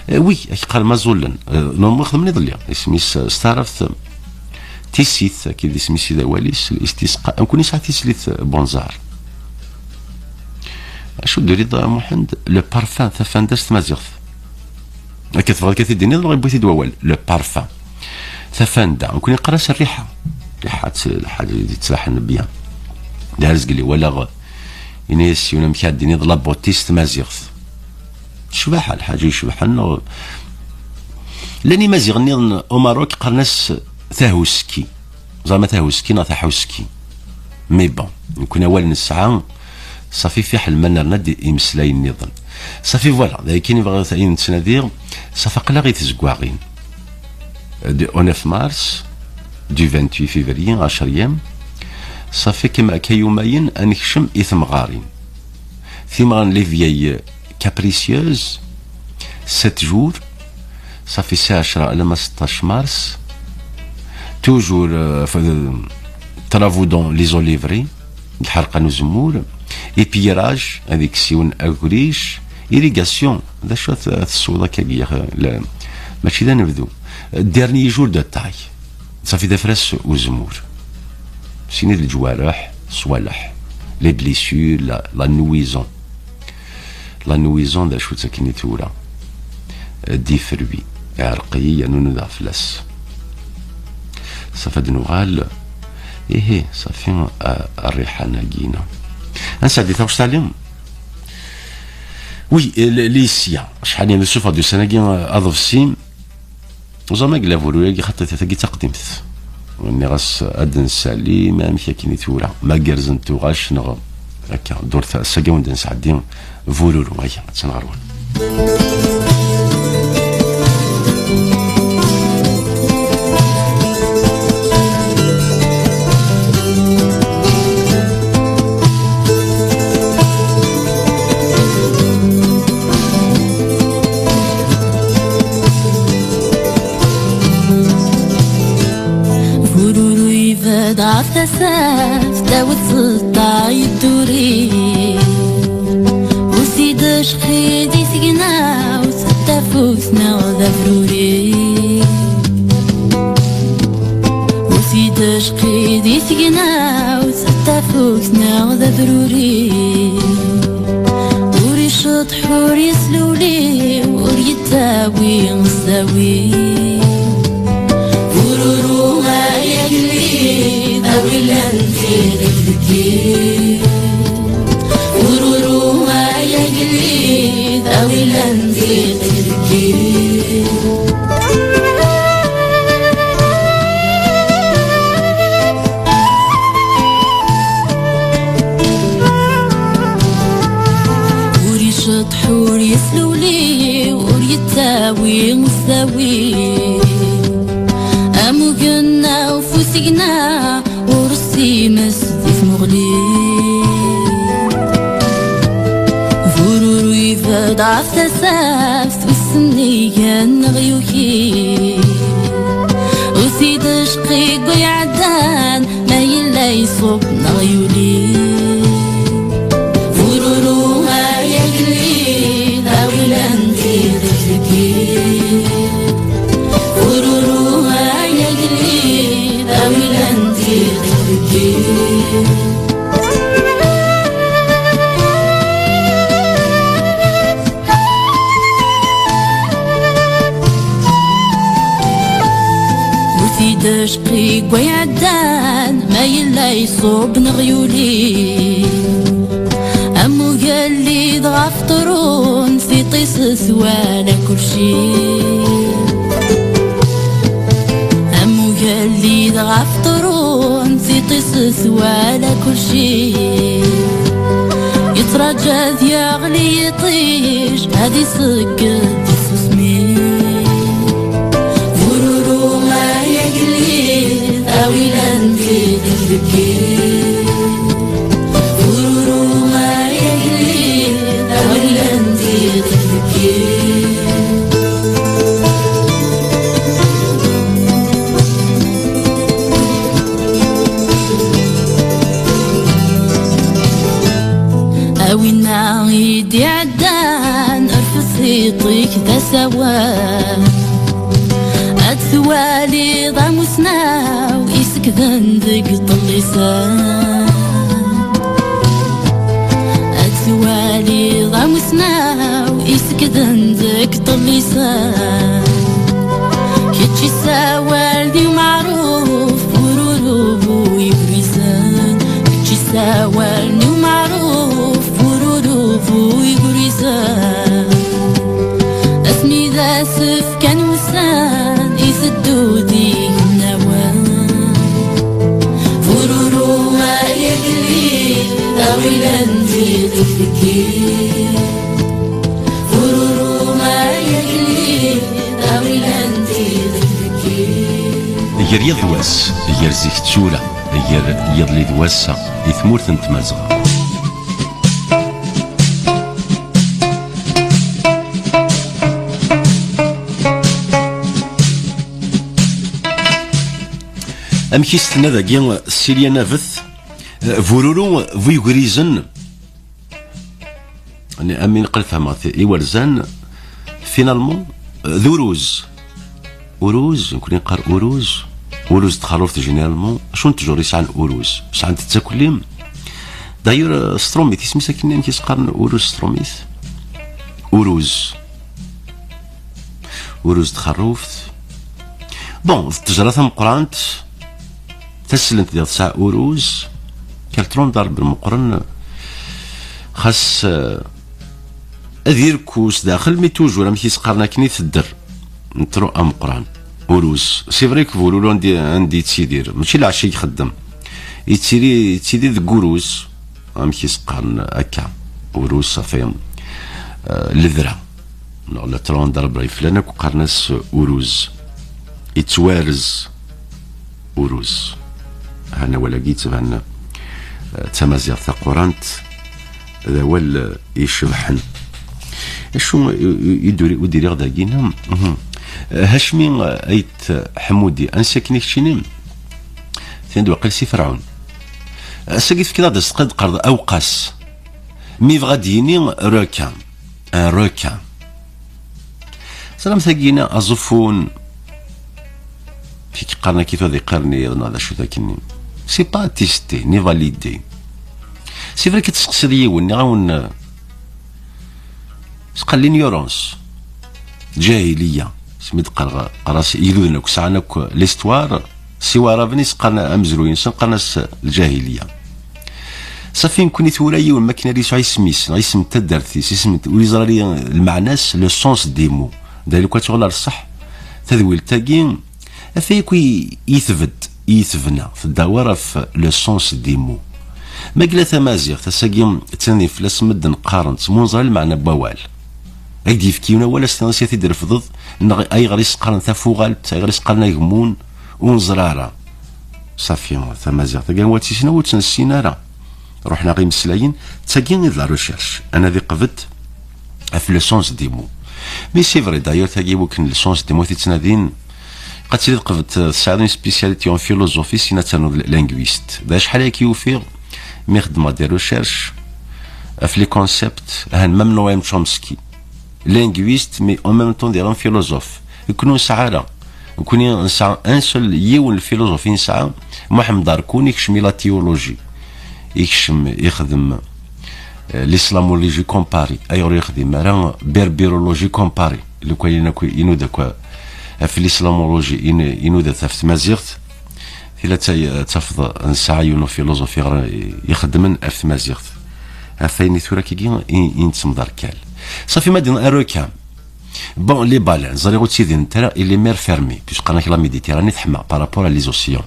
eh, wi, ak qqaren maẓulen. Eh, normalement xedmen iḍelli. Isem-is, eh, s taɛrabt, eh, tissit, akka d isem-is i d awal-is, istisqa. Amkun yesɛa tislit, eh, bunẓar. Acu d-turiḍ a Muḥend? Le parfum, tafanda s tmaziɣt. Akka tebɣiḍ akka t-id-tiniḍ, neɣ yewwi-t-id wawal? Le parfum. Tafanda, nekkni neqqar-as rriḥa. Rriḥa, t-, lḥaǧa i d-yettlaḥen bien. D arzgel i walaɣ, ini-as yiwen amek ad d-tiniḍ la beauté s tmaziɣt. Tecbeḥ, lḥaǧa icebḥen, neɣ? Llan imaziɣen nniḍen au Maroc qqaren-as tahuski. Ẓer ma tahuski neɣ taḥuski. Mais bon, nekkni awal nesɛa, ṣafi fiḥel ma nerna-d imeslayen nniḍen. Ṣafi voilà, d ayen i bɣiɣ ad nettnadi, ṣafi aql-aɣ i tezggaɣin. Du, au neuf mars, du vingt-huit février, ɛecriyam, ṣafi kem akka yumayen ad nekcem i temɣarin. Timɣarin les vieilles capricieuses, sept jours, Safi sɛa ɛecra alamma seṭṭac mars. Toujours, euh, f-, euh, travaux dans les oliveries, lḥerqa n uzemmur, épillage, ad ikkes yiwen agric, irrigation, d acu ad t-, ad tesweḍ akkagi, la, mačči d anebdu. Dernier jour de taille, safi d afras uzemmur. Sini d leǧwareḥ, ṣwaleḥ, les blessures, la, la nuisance. La nuisance d acu-tt akken i tura? Des fruits. Iɛreq-iyi yernu nudaɣ fell-as. Safi ad nuɣal. Ihi, safi, a, rriḥan-agi-ina. Ad nesɛeddi taɣect ali. Oui, l-, les scias. Acḥal n ssufeɣ-d ussan-agi, a, aḍebsi. Ẓer ma yella bururu-agi, xaṭi, tagi d taqdimt. Nniɣ-as ad d-nsali, ma amek akken i tura, ma gerrzent tuɣac, neɣ akka, ddurt ass-agi wanda nesɛeddi bururu, aya, attan ɣer-wen. Bururu ibedd ɣef tasaft, ddaw tseṭṭa yedduri. Usi-d acqi di tegnawt, d tafukt neɣ d abruri. Usi-d acqi di tegnawt, d tafukt neɣ d abruri. Ur iceṭṭeḥ, ur yeslewliw, ur yettawi s dawi. Bururu ay agellid, a wi llan tiqit deg-i. Bururu ay agellid, a wi llan tiqit deg-i. Ur iceṭṭeḥ, ur yeslewliw, ur yettawi s dawi. Am ugenna ufusegna, ur ssimes di tmuɣli. Bururu ibedd ɣef tasaft, wis sennig neɣ yuki. Usi-d acqi deg way ɛeddan, ma yella iṣubb neɣ yuli. Bururu ay agellid, a wi llan tiqit deg-i. Bururu ay agellid, a wi llan tiqit deg-i. Usi-d acqi deg way ɛeddan, ma yella iṣubb neɣ yuli. Am ugellid ɣef ṭṭrun, tiṭ-is twala kulci. Am ugellid ɣef ṭṭrun, tiṭ-is twala kulci. Yettraǧa ad yeɣli yiṭij, ad iṣegged tsusmi. Bururu ay agellid, a wi llan tiqit deg-i. Bururu ay agellid, a wi llan tiqit deg-i. A winna i d-iɛeddan, rfed tiṭ-ik d asawen. Ad twaliḍ amusnaw isekden deg ṭṭlisan. Ad twaliḍ amusnaw isekden deg ṭṭlisan. Kečč issawal di umeɛruf, bururu bu igrisen. Kečč issawal di umeɛruf, bururu bu igrisen. Asmi d asefk kan wussan iteddu d igennawen. Bururu ay agellid, a wi llan tiqit deg-i. Bururu ay agellid, a wi llan tiqit deg-i. Gar yiḍ d wass, gar zik d tura, gar yiḍelli d wass-a, di tmurt n Tmazɣa. Amek i s-tenna dagi Silya Nabet? Bururu bu yegrizen. Amin qal fehmeɣ iwerzan, finalement, d uruz. Uruz, nekkni neqqar uruz. Uruz n txerruft, généralement, acu n ttjur i sɛan uruz? Sɛan-t d takelli. D'ailleurs, s trumit, isem-is akken amek i s-qqaren uruz s trumit? Uruz. Uruz n txerruft. Bon, d ttejra tameqqrant. Taslent diɣ tesɛa uruz. Kaltron d areb meqqren. Xas, eh, ad irku s daxel, mi tujur, amek i s-qqaren akken i tedder. N tru ameqqran. Uruz. C'est vrai que Bururu anda, anda yettidir. Mačči leɛca i ixeddem. Yettiri, yettidir deg uruz. Amek i s-qqaren akka? Uruz, ça fait, eh, ledra. Neɣ la tron d areb iflan akk qqaren-as uruz. Yettwarez uruz. Hana awal-agi yettban, eh, d tamaziɣt taqurant, d awal, eh, icebḥen. Acu i, i, i d-uri-, ur d-iriɣ dagina? Mhm. Eh, Hacmi, eh, Ayt Ḥmudi, ansi akken i keččini? Tin d waqil si Ferɛun. Ass-agi tefkiḍ-aɣ-d asqad qqareḍ awqas. Mi yebɣa ad d-yini requin. Un requin. Ẓramt tagina aẓuffun. Kik qqaren akka tura d iqerniyen neɣ d acu-t akkenni. C'est pas attesté, ni validé. C'est vrai que testeqsiḍ yiwen, nniɣ-awen, euh, c'est l'ignorance. Ǧahiliya. Smi d-qqar, qqar-as igduden akk sɛan akk l'histoire, si waɛraben i s-qqaren amezruy-nsen, qqaren-as lǧahiliya. Safi nekkni tura yiwen makken ad yesɛu isem-is, neɣ isem n taddart-is, isem n t-, ur yeẓri ara lmeɛna-s, le sens des mots. Dali, lukan tuɣal ar ṣṣeḥ, tadwilt-agi, ata yakk i, i tbedd, i tebna, tedda war ɣef le sens des mots. Ma yella tamaziɣt, ass-agi ttnadin fell-as medden qqaren-tt, ma ur neẓri lmeɛna n wawal. Ad k-d-yefk yiwen awal, as-tiniḍ i t-id-refdeḍ, neɣ ayɣer i s-qqaren tafuɣalt, ayɣer i s-qqaren agemmun, ur neẓri ara. Safi, tamaziɣt-agi, anwa tt-yessnen, ur tt-nessin ara. Ruḥen-aɣ imeslayen, d tagi i d la recherche. Anadi qbed ɣef le sens des mots. Mais c'est vrai, d'ailleurs, tagi wakken le sens des mots i ttnadin, qad tili tqbed, euh, tesɛiḍ une spécialité en philosophie, sin ad ternuḍ linguiste. D acḥal akka i ufiɣ, mi xeddmeɣ des recherches ɣef les concepts, ahan, même Noam Chomsky. Linguiste, mais en même temps, d un philosophe. Nekkni ur nesɛi ara. Nekkni nesɛa un seul, yiwen le philosophe i nesɛa, Mohamed Arkoun, ikcem i la théologie. Ikcem, ixdem, euh, l'islamologie comparée. Ayɣer ur yexdim ara berbérologie comparée? Lukan akk inuda akk ɣef l'islamologie, in-, inuda ɣef tmaziɣt. Tila ta-, tafeḍ nesɛa yiwen ufiluẓuf iɣer-, ixeddmen ɣef tmaziɣt. Ɣef wayen i tura kigi i, i nettemderkal. Safi, ma d-, un requin. Bon, les baleines, ẓriɣ ur ttidint ara, il est mer fermé, puisque qqaren-ak la Méditerranée teḥma par rapport à les océans.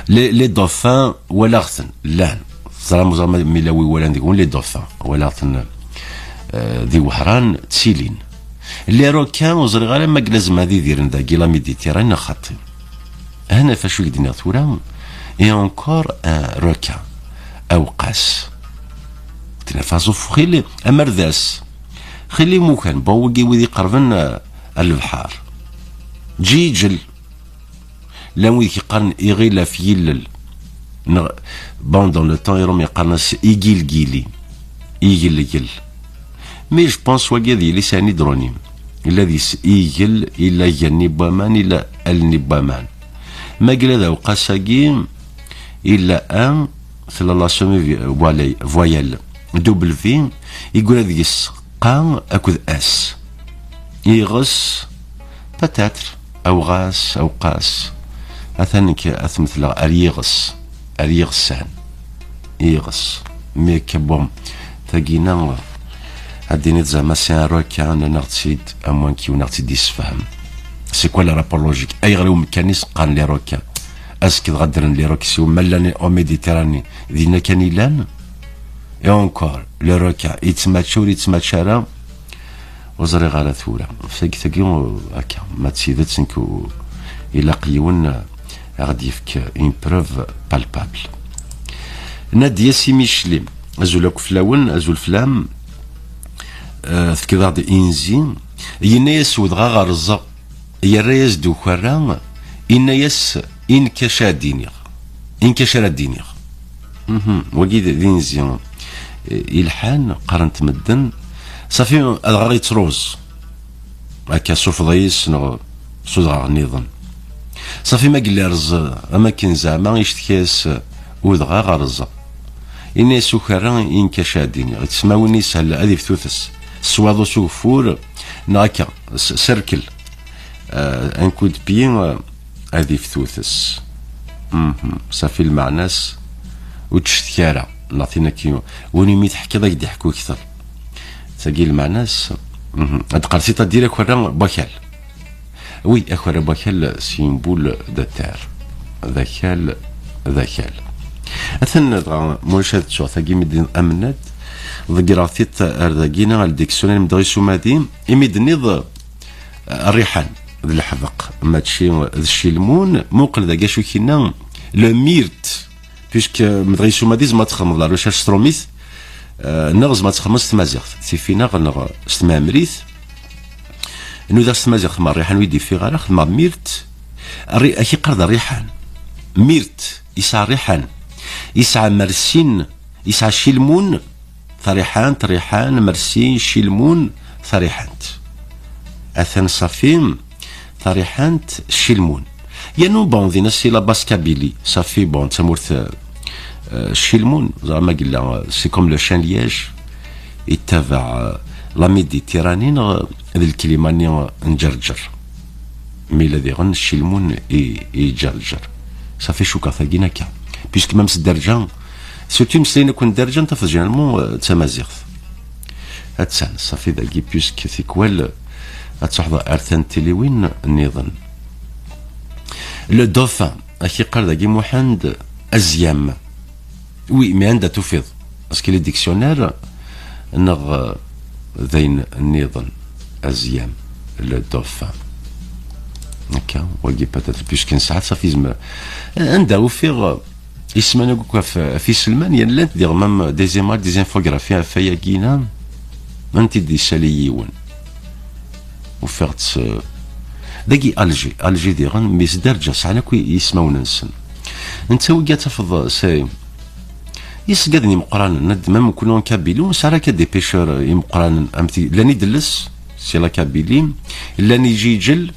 Les, les dauphins, walaɣ-ten, llan. Teẓram, ur ẓriɣ ma, ma yella wi walan deg-wen, les dauphins. Walaɣ-ten, euh, di Wehran, ttilin. Les requins, ur ẓriɣ ara ma lazem ad idiren dagi la Méditerranée neɣ xaṭi. Hana ɣef acu i d-nniɣ tura, et encore un requin, awqas. Tnafa ẓuf xili, amerdas. Xili mukan, bon, wigi wid iqerben, euh, ar lebḥer. Ǧiǧel. Llan wid yeqqaren iɣil ɣef yillel. Neɣ, bon, dans le temps, i Ṛum yeqqaren-as igilgili. Igilgel. Mais je pense wagi ad yili c'est un hydronyme. Illa deg-s igel, illa igenni n waman, illa allen n waman. Ma yella d awqas-agi, illa un, tella la semi voyelle, voyelle, double V, yegra deg-s qa akked s. Iɣes, peut-être, awɣas, awqas. Atan nekk ad t-metleɣ ar yiɣes, ar yiɣsan. Iɣes. Mais que bon, tagina, ad d-tiniḍ zeɛma c'est un requin, nnan-aɣ-tt-id, à moins que yiwen ad ɣ-tt-id-yessefhem. C'est quoi le rapport logique? Ayɣer i umkan-is qqaren les requins? Azekka dɣa ddren les requins, si ma llan en Méditerranée, dinna kan i llan? Et encore, le requin, yettmačča ur yettmačča ara, ur ẓriɣ ara tura. Tagi, tagi, akka, ma d tidet, nekk u-, ilaq yiwen, uh, a ɣ-d-yefk une preuve palpable. Nadia Si Micli, azul akk fell-awen, azul fell-am. Uh, tefkiḍ-aɣ-d inzi. Yenna-yas: "Wwḍeɣ ɣer rrzeɣ." Yerra-yas-d ukerra, yenna-yas: i nekk acu ara d-iniɣ. I nekk acu ara d-iniɣ. Mhm. Wagi d d inzi, eh, ilḥan, qqaren-t medden. Safi, adɣaɣ yettruẓ. Akka s ufḍis neɣ s udɣaɣ nniḍen. Safi ma yella rẓ, am akken zeɛma icetk-as udɣaɣ rẓ. Ini-as ukerra i nekk acu ara d-iniɣ. Itesma win yeshel ad iftutes. S waḍu s ugeffur, neɣ akka, s, s rrkel. Euh, un coup de pied, euh, ad iftutes. Mhm. Safi lmeɛna-s, ur ttcetki ara. Neɣ tin akka, win umi teḥkiḍ ad k-d-iḥku kter. Tagi lmeɛna-s, mhm. Ad d-qqar tiṭ ad d-yir akerra n wakal. Oui, akerra n wakal, c'est une boule de terre. D akal, d akal. Atan dɣa, ma ulac ad ttuɣ tagi mi d-amnad, ḍeggreɣ tiṭ ar dagina, ar dictionnaire, mi d-ɣis umadi, imi d-tenniḍ, Rriḥan d leḥbeq, mačči d ccilmun. Muqel dagi acu k-yenna, le myrte, puisque, euh, medɣi suma di zma txedmeḍ la recherche s trumit, euh, neɣ zma txedmeḍ s tmaziɣt, tif-i-neɣ neɣ s tmamrit. Nudaɣ s tmaziɣt ma rriḥan ur yi-d-yeffiɣ ara, xedmeɣ myrte. Rri-, ak-iqqar d rriḥan. Myrte, yesɛa rriḥan, yesɛa mersin, yesɛa ccilmun, tariḥant, rriḥan, mersin, ccilmun, tariḥant. Atan safi, tariḥant, ccilmun. Yernu, bon, dinna c'est la Basse-Kabylie, safi, bon, d tamurt, euh, euh, ccilmun, ẓer ma yella, euh, c'est comme le chêne-liège, yettabaɛ, euh, la Méditerranée, neɣ, euh, d lklima-nni, euh, n Ǧerǧer. Mi la diɣen ccilmun i, i Ǧerǧer. Safi cukkeɣ tagin akka. Puisque même s dderǧa, surtout imeslayen akk n dderǧa n tafeẓ généralement, euh, d tamaziɣt. Attan, safi dagi, puisque tikwal ad truḥeḍ ar tantiliwin nniḍen. Le dauphin, ak-iqqar dagi Muḥend Azyam. Oui, mais anda tufiḍ? Est-ce que les dictionnaires neɣ, euh, d ayen nniḍen? Azyam, le dauphin. Akka, wagi peut-être, puisque nesɛa safi zmer. Anda ufiɣ, euh, isman akk ɣef, ɣef iselman, yan llant diɣ même des images, des infographies ɣef wayagi-ina, anti d-isali yiwen. Ufiɣ-tt, euh, dagi Alger, Alger diɣen, mi s dderǧa sɛan akk ismawen-nsen. Netta wigi ad tafeḍ, c'est, isgaden imeqqranen, ad d-, même kunnu en Kabylie, ur nesɛi ara akka des pêcheurs imeqqranen, am ti-, llan idles, c'est la Kabylie, llan iǧiǧel,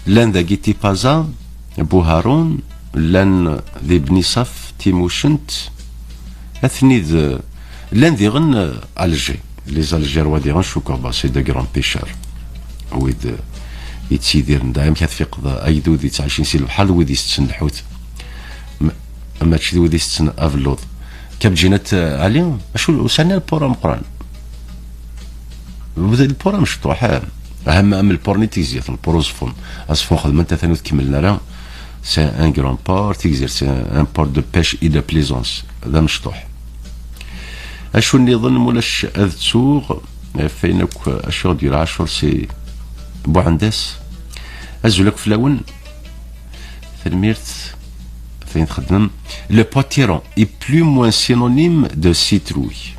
llan dagi Tipaza, Buharun, llan di Bnisaf, Timucent, atni d, llan diɣen, euh, Alger. Les Algérois diɣen, cukkeɣ, bah, c'est de grands pêcheurs. Wid, euh, yettidiren da, amek ad tfiqeḍ agdud yettɛicin si lebḥer, d wid isetten lḥut. Ma-, mačči d wid isetten abelluḍ. Kabǧinat, euh, Ali, acu, ur sɛin ara lpur ameqqran. Lpur amecṭuḥ, ah. Ahem, am lpur-nni n Tigzirt, lpur Uẓeffun. Aẓeffun xedmen-t, atan ur t-kemmlen ara. C'est un grand port, Tigzirt, c'est un, un port de pêche et de plaisance. D amecṭuḥ. Acu nniḍen, mulac ad ttuɣ, ɣef wayen akk, acu ɣ-d-yerra Ɛacur si Buɛendas. Azul akk fell-awen. Tanemmirt. Ɣef wayen txeddmem. Le potiron est plus moins synonyme de citrouille.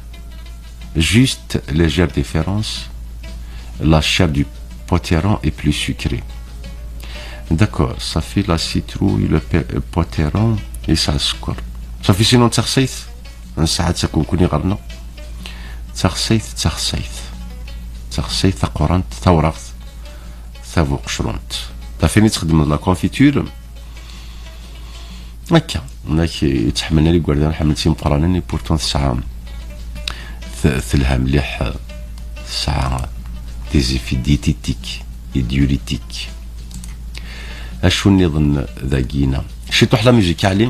Juste légère différence. La chair du potiron est plus sucrée. D'accord, ça fait la citrouille, le pe-, le potiron, et ça score. Ça fait sinon taxit. Nesɛa-tt akk nekkni ɣer-neɣ. Taxsayt, taxsayt. Taxsayt taqurant, tawraɣt, tabuqecrunt. Tafini txeddmeḍ la confiture. Akka, nek yettḥemmel igerdan, ḥemmel timeqranin, et pourtant tesɛa, t-, telha mliḥ, tesɛa des effets diététiques et diurétiques. Acu nniḍen dagina? Ciṭuḥ la musique, Ali.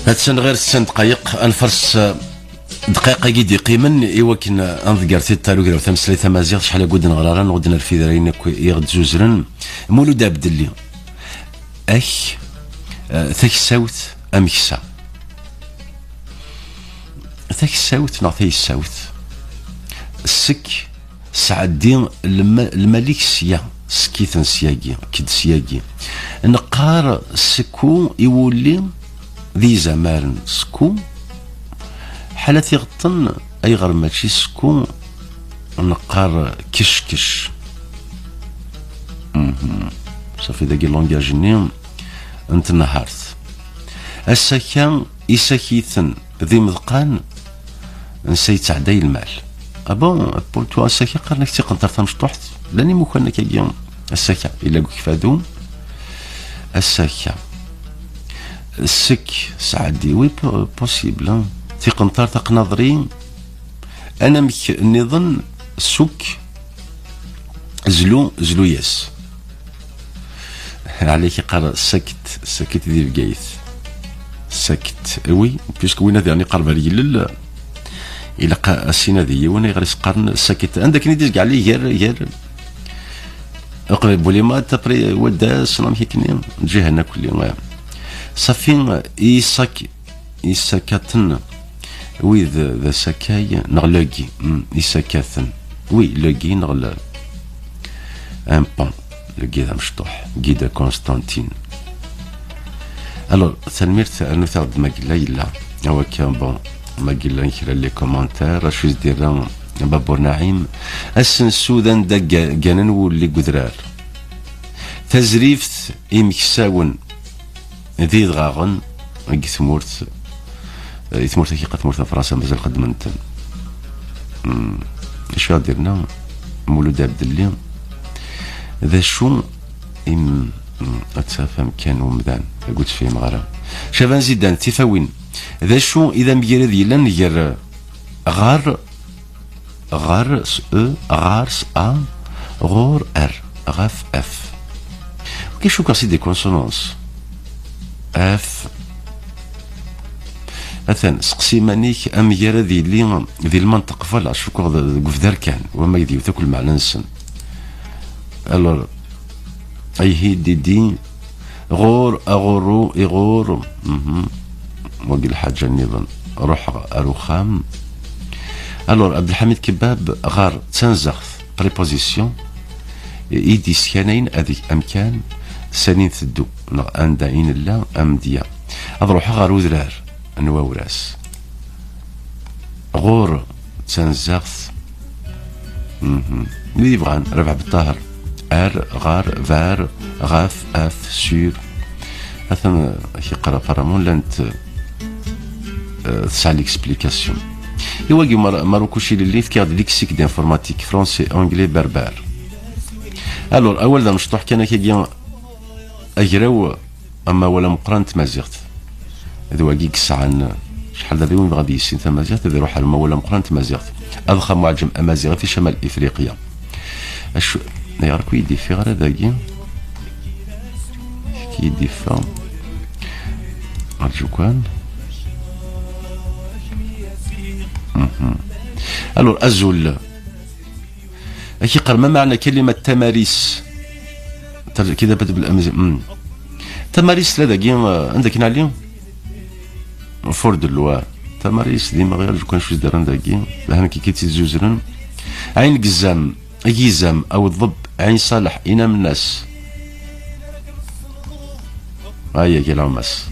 Attan ɣer setta n ddqayeq, ad nfers, eh, ddqayeq-agi d-iqqimen i wakken, eh, ad nḍegger tiṭ ɣer ugraw Tameslayt Tamaziɣt, acḥal agud neɣra ara, neɣ ur d-nerfid ara ayen akk i ɣ-d-zuzren. Mulud Abdelli, ak, eh, taksawt ameksa. Taksawt neɣ taysawt. Sek, sɛeddi lma-, lmalik sya, sek-iten syagi, ked syagi. Neqqar sekku i wulli d izamaren, sekku. Ḥala tiɣeṭṭen, ayɣer mačči sekku neqqar keckec? Mhm. Safi dagi langaj-nni n tenhart. Asaka, isak-iten d imeḍqan, nsa yettɛedday lmal. Ah bon, pour toi, asaka qqaren-ak d tiqenṭert tamecṭuḥt? Llan imukan akkagi, asaka, illa deg ukfadu, asaka. Sek, sɛeddi, oui, po-, possible, hein. Tiqenṭert, aqnaḍri, anamek nniḍen, suk, zlu, zlu-yas. Ɛli yeqqar sakket, sakket di Bgayet. Sakket, oui, puisque win ad yerni qerb ar yilel, ilaq a s-inadi yiwen ayɣer i s-qqaren sakket. Anda akken i d-izga Ɛli gar, gar, uqbel Bulimat, après Waddas, amek akken, lǧiha-nni akk-nni. Safi, isak-, isakaten, wid d asakay, neɣ legi, hmm, isakaten. Oui, legi, neɣ le, un pont, legi d amecṭuḥ, Guy de Constantine. Alors, tanemmirt, rnut-aɣ-d ma yella, yella. Awakka, bon, ma yella kra n les commentaires, acu i s-d-irra Babur Naɛim, asensu d anda gga-, gganen wulli deg udrar. Tazrift imeksawen d idɣaɣen deg tmurt, i tmurt-agi, qa tmurt n Fransa, mazal xeddmen-ten. Hmm. Acu i ɣ-d-irna Mulud Abdelli? D acu im-, hmm, ad taf amkan umdan, deg ur tt-fhimeɣ ara. Caban Zidan, Tifawin. D acu i d amgired yellan gar ɣer ɣer s e, ɣer s a, ɣur r, ɣef f. Ok, cukkeɣ c'est des consonances. F. Atan, seqsi iman-ik amgired yelli di lmanṭeq, voilà, cukkeɣ d-, deg ubdar kan, wama d yiwet akk lmeɛna-nsen. Alors, ayhi, didi, ɣur, aɣurru, iɣur, mhm. Wagi lḥaǧa nniḍen. Ruḥeɣ ar uxxam. Alors, Abdelḥamid Kebab, ɣer d tanzaɣt, préposition, i d-yeskanayen ad amkan sani nteddu, neɣ anda i nella amedya. Ad ruḥeɣ ɣer udrar n Wawras. Ɣur d tanzaɣt. Mhm. Wid yebɣan, Rabeḥ Beṭṭaher. Ar, ɣer, var, ɣef, af, sur. Atan, eh, ak-yeqqar apparemment llant, eh, tesɛa l'explication. I wagi Mar-, Marukuc ilelli, fkiɣ-d lexique d'informatique, français, anglais, berbère. Alors, awal d amecṭuḥ kan akkagi, agraw, amawal ameqqran n tmaziɣt. D wagi i yesɛan, acḥal d abrid win yebɣa ad yissin tamaziɣt, ad iruḥ ar umawal ameqqran n tmaziɣt. Ad xamu ɛǧem amaziɣ fi camal Ifriqya. Acu, ayɣer akk i d-ifiɣ ara dagi? Kiki i d-iffeɣ. Arǧu kan. Mhm. Alors, azul. Ak-iqqar ma maɛna kalimat tamaris. Tar-, kida bad bil amzi-, mm. Tamaris tella dagi, eh, anda akken Ɛli? Fur de loi. Tamaris, d imeɣyal, jukan cuz daran dagi. Lahan kiki tt-izzuzren. Ɛin Gzam, Gizam, Awḍeb, Ɛin Ṣaleḥ, Inamnas. Aya, galamas.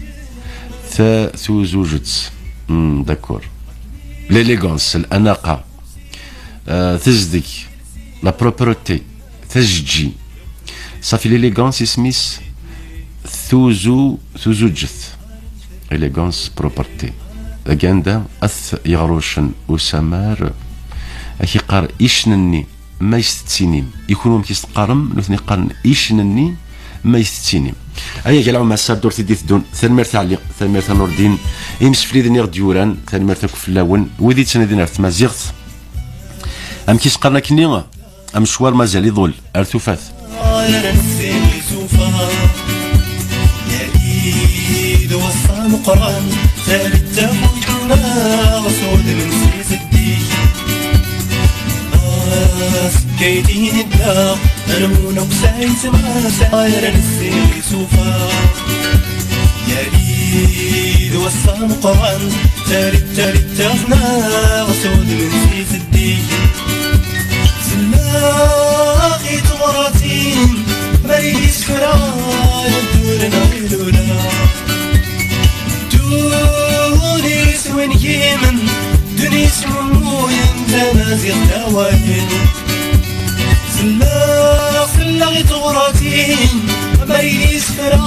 Ta, tuzujet. Hmm, d'accord. L'élégance, l'anaqa. Euh, tezdeg. La propreté. Tajeǧǧi. Safi, l'élégance isem-is tuzu-, tuzuǧet. Élégance, propreté. Dagi anda at yeɣrucen usamar, ak-iqqar icnenni, ma is-tettinim. I kunwi amek is-teqqarem? Nutni qqaren icnenni, ma is-tettinim. Aya galaw, ma ass-a ddurt i d-iteddun. Tanemmirt a Ɛli, tanemmirt a Nurdin, imsefliden i ɣ-d-yuran, tanemmirt akk fell-awen. Wid yettnadin ɣef tmaziɣt, amek is-qqaren akkenni? Amecwar mazal iḍul ar tufat. Ar tufat. Yagi d wass ameqqran. Talit tafunt-nneɣ s udem n si zeddik. Ass kaydin idda, rwun akk sayt masa ara nessiɣ isufa. Yali d wass ameqqran, talit talit tafneɣ s udem n si zeddik. Selleɣ i teɣratin, ma yisefra yedduren ɣilula. Ddun iswen yimen, ddun ismummuyen tamaziɣt awalen. Selleɣ, selleɣ i teɣratin, ma yisefra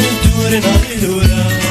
yedduren ɣilula.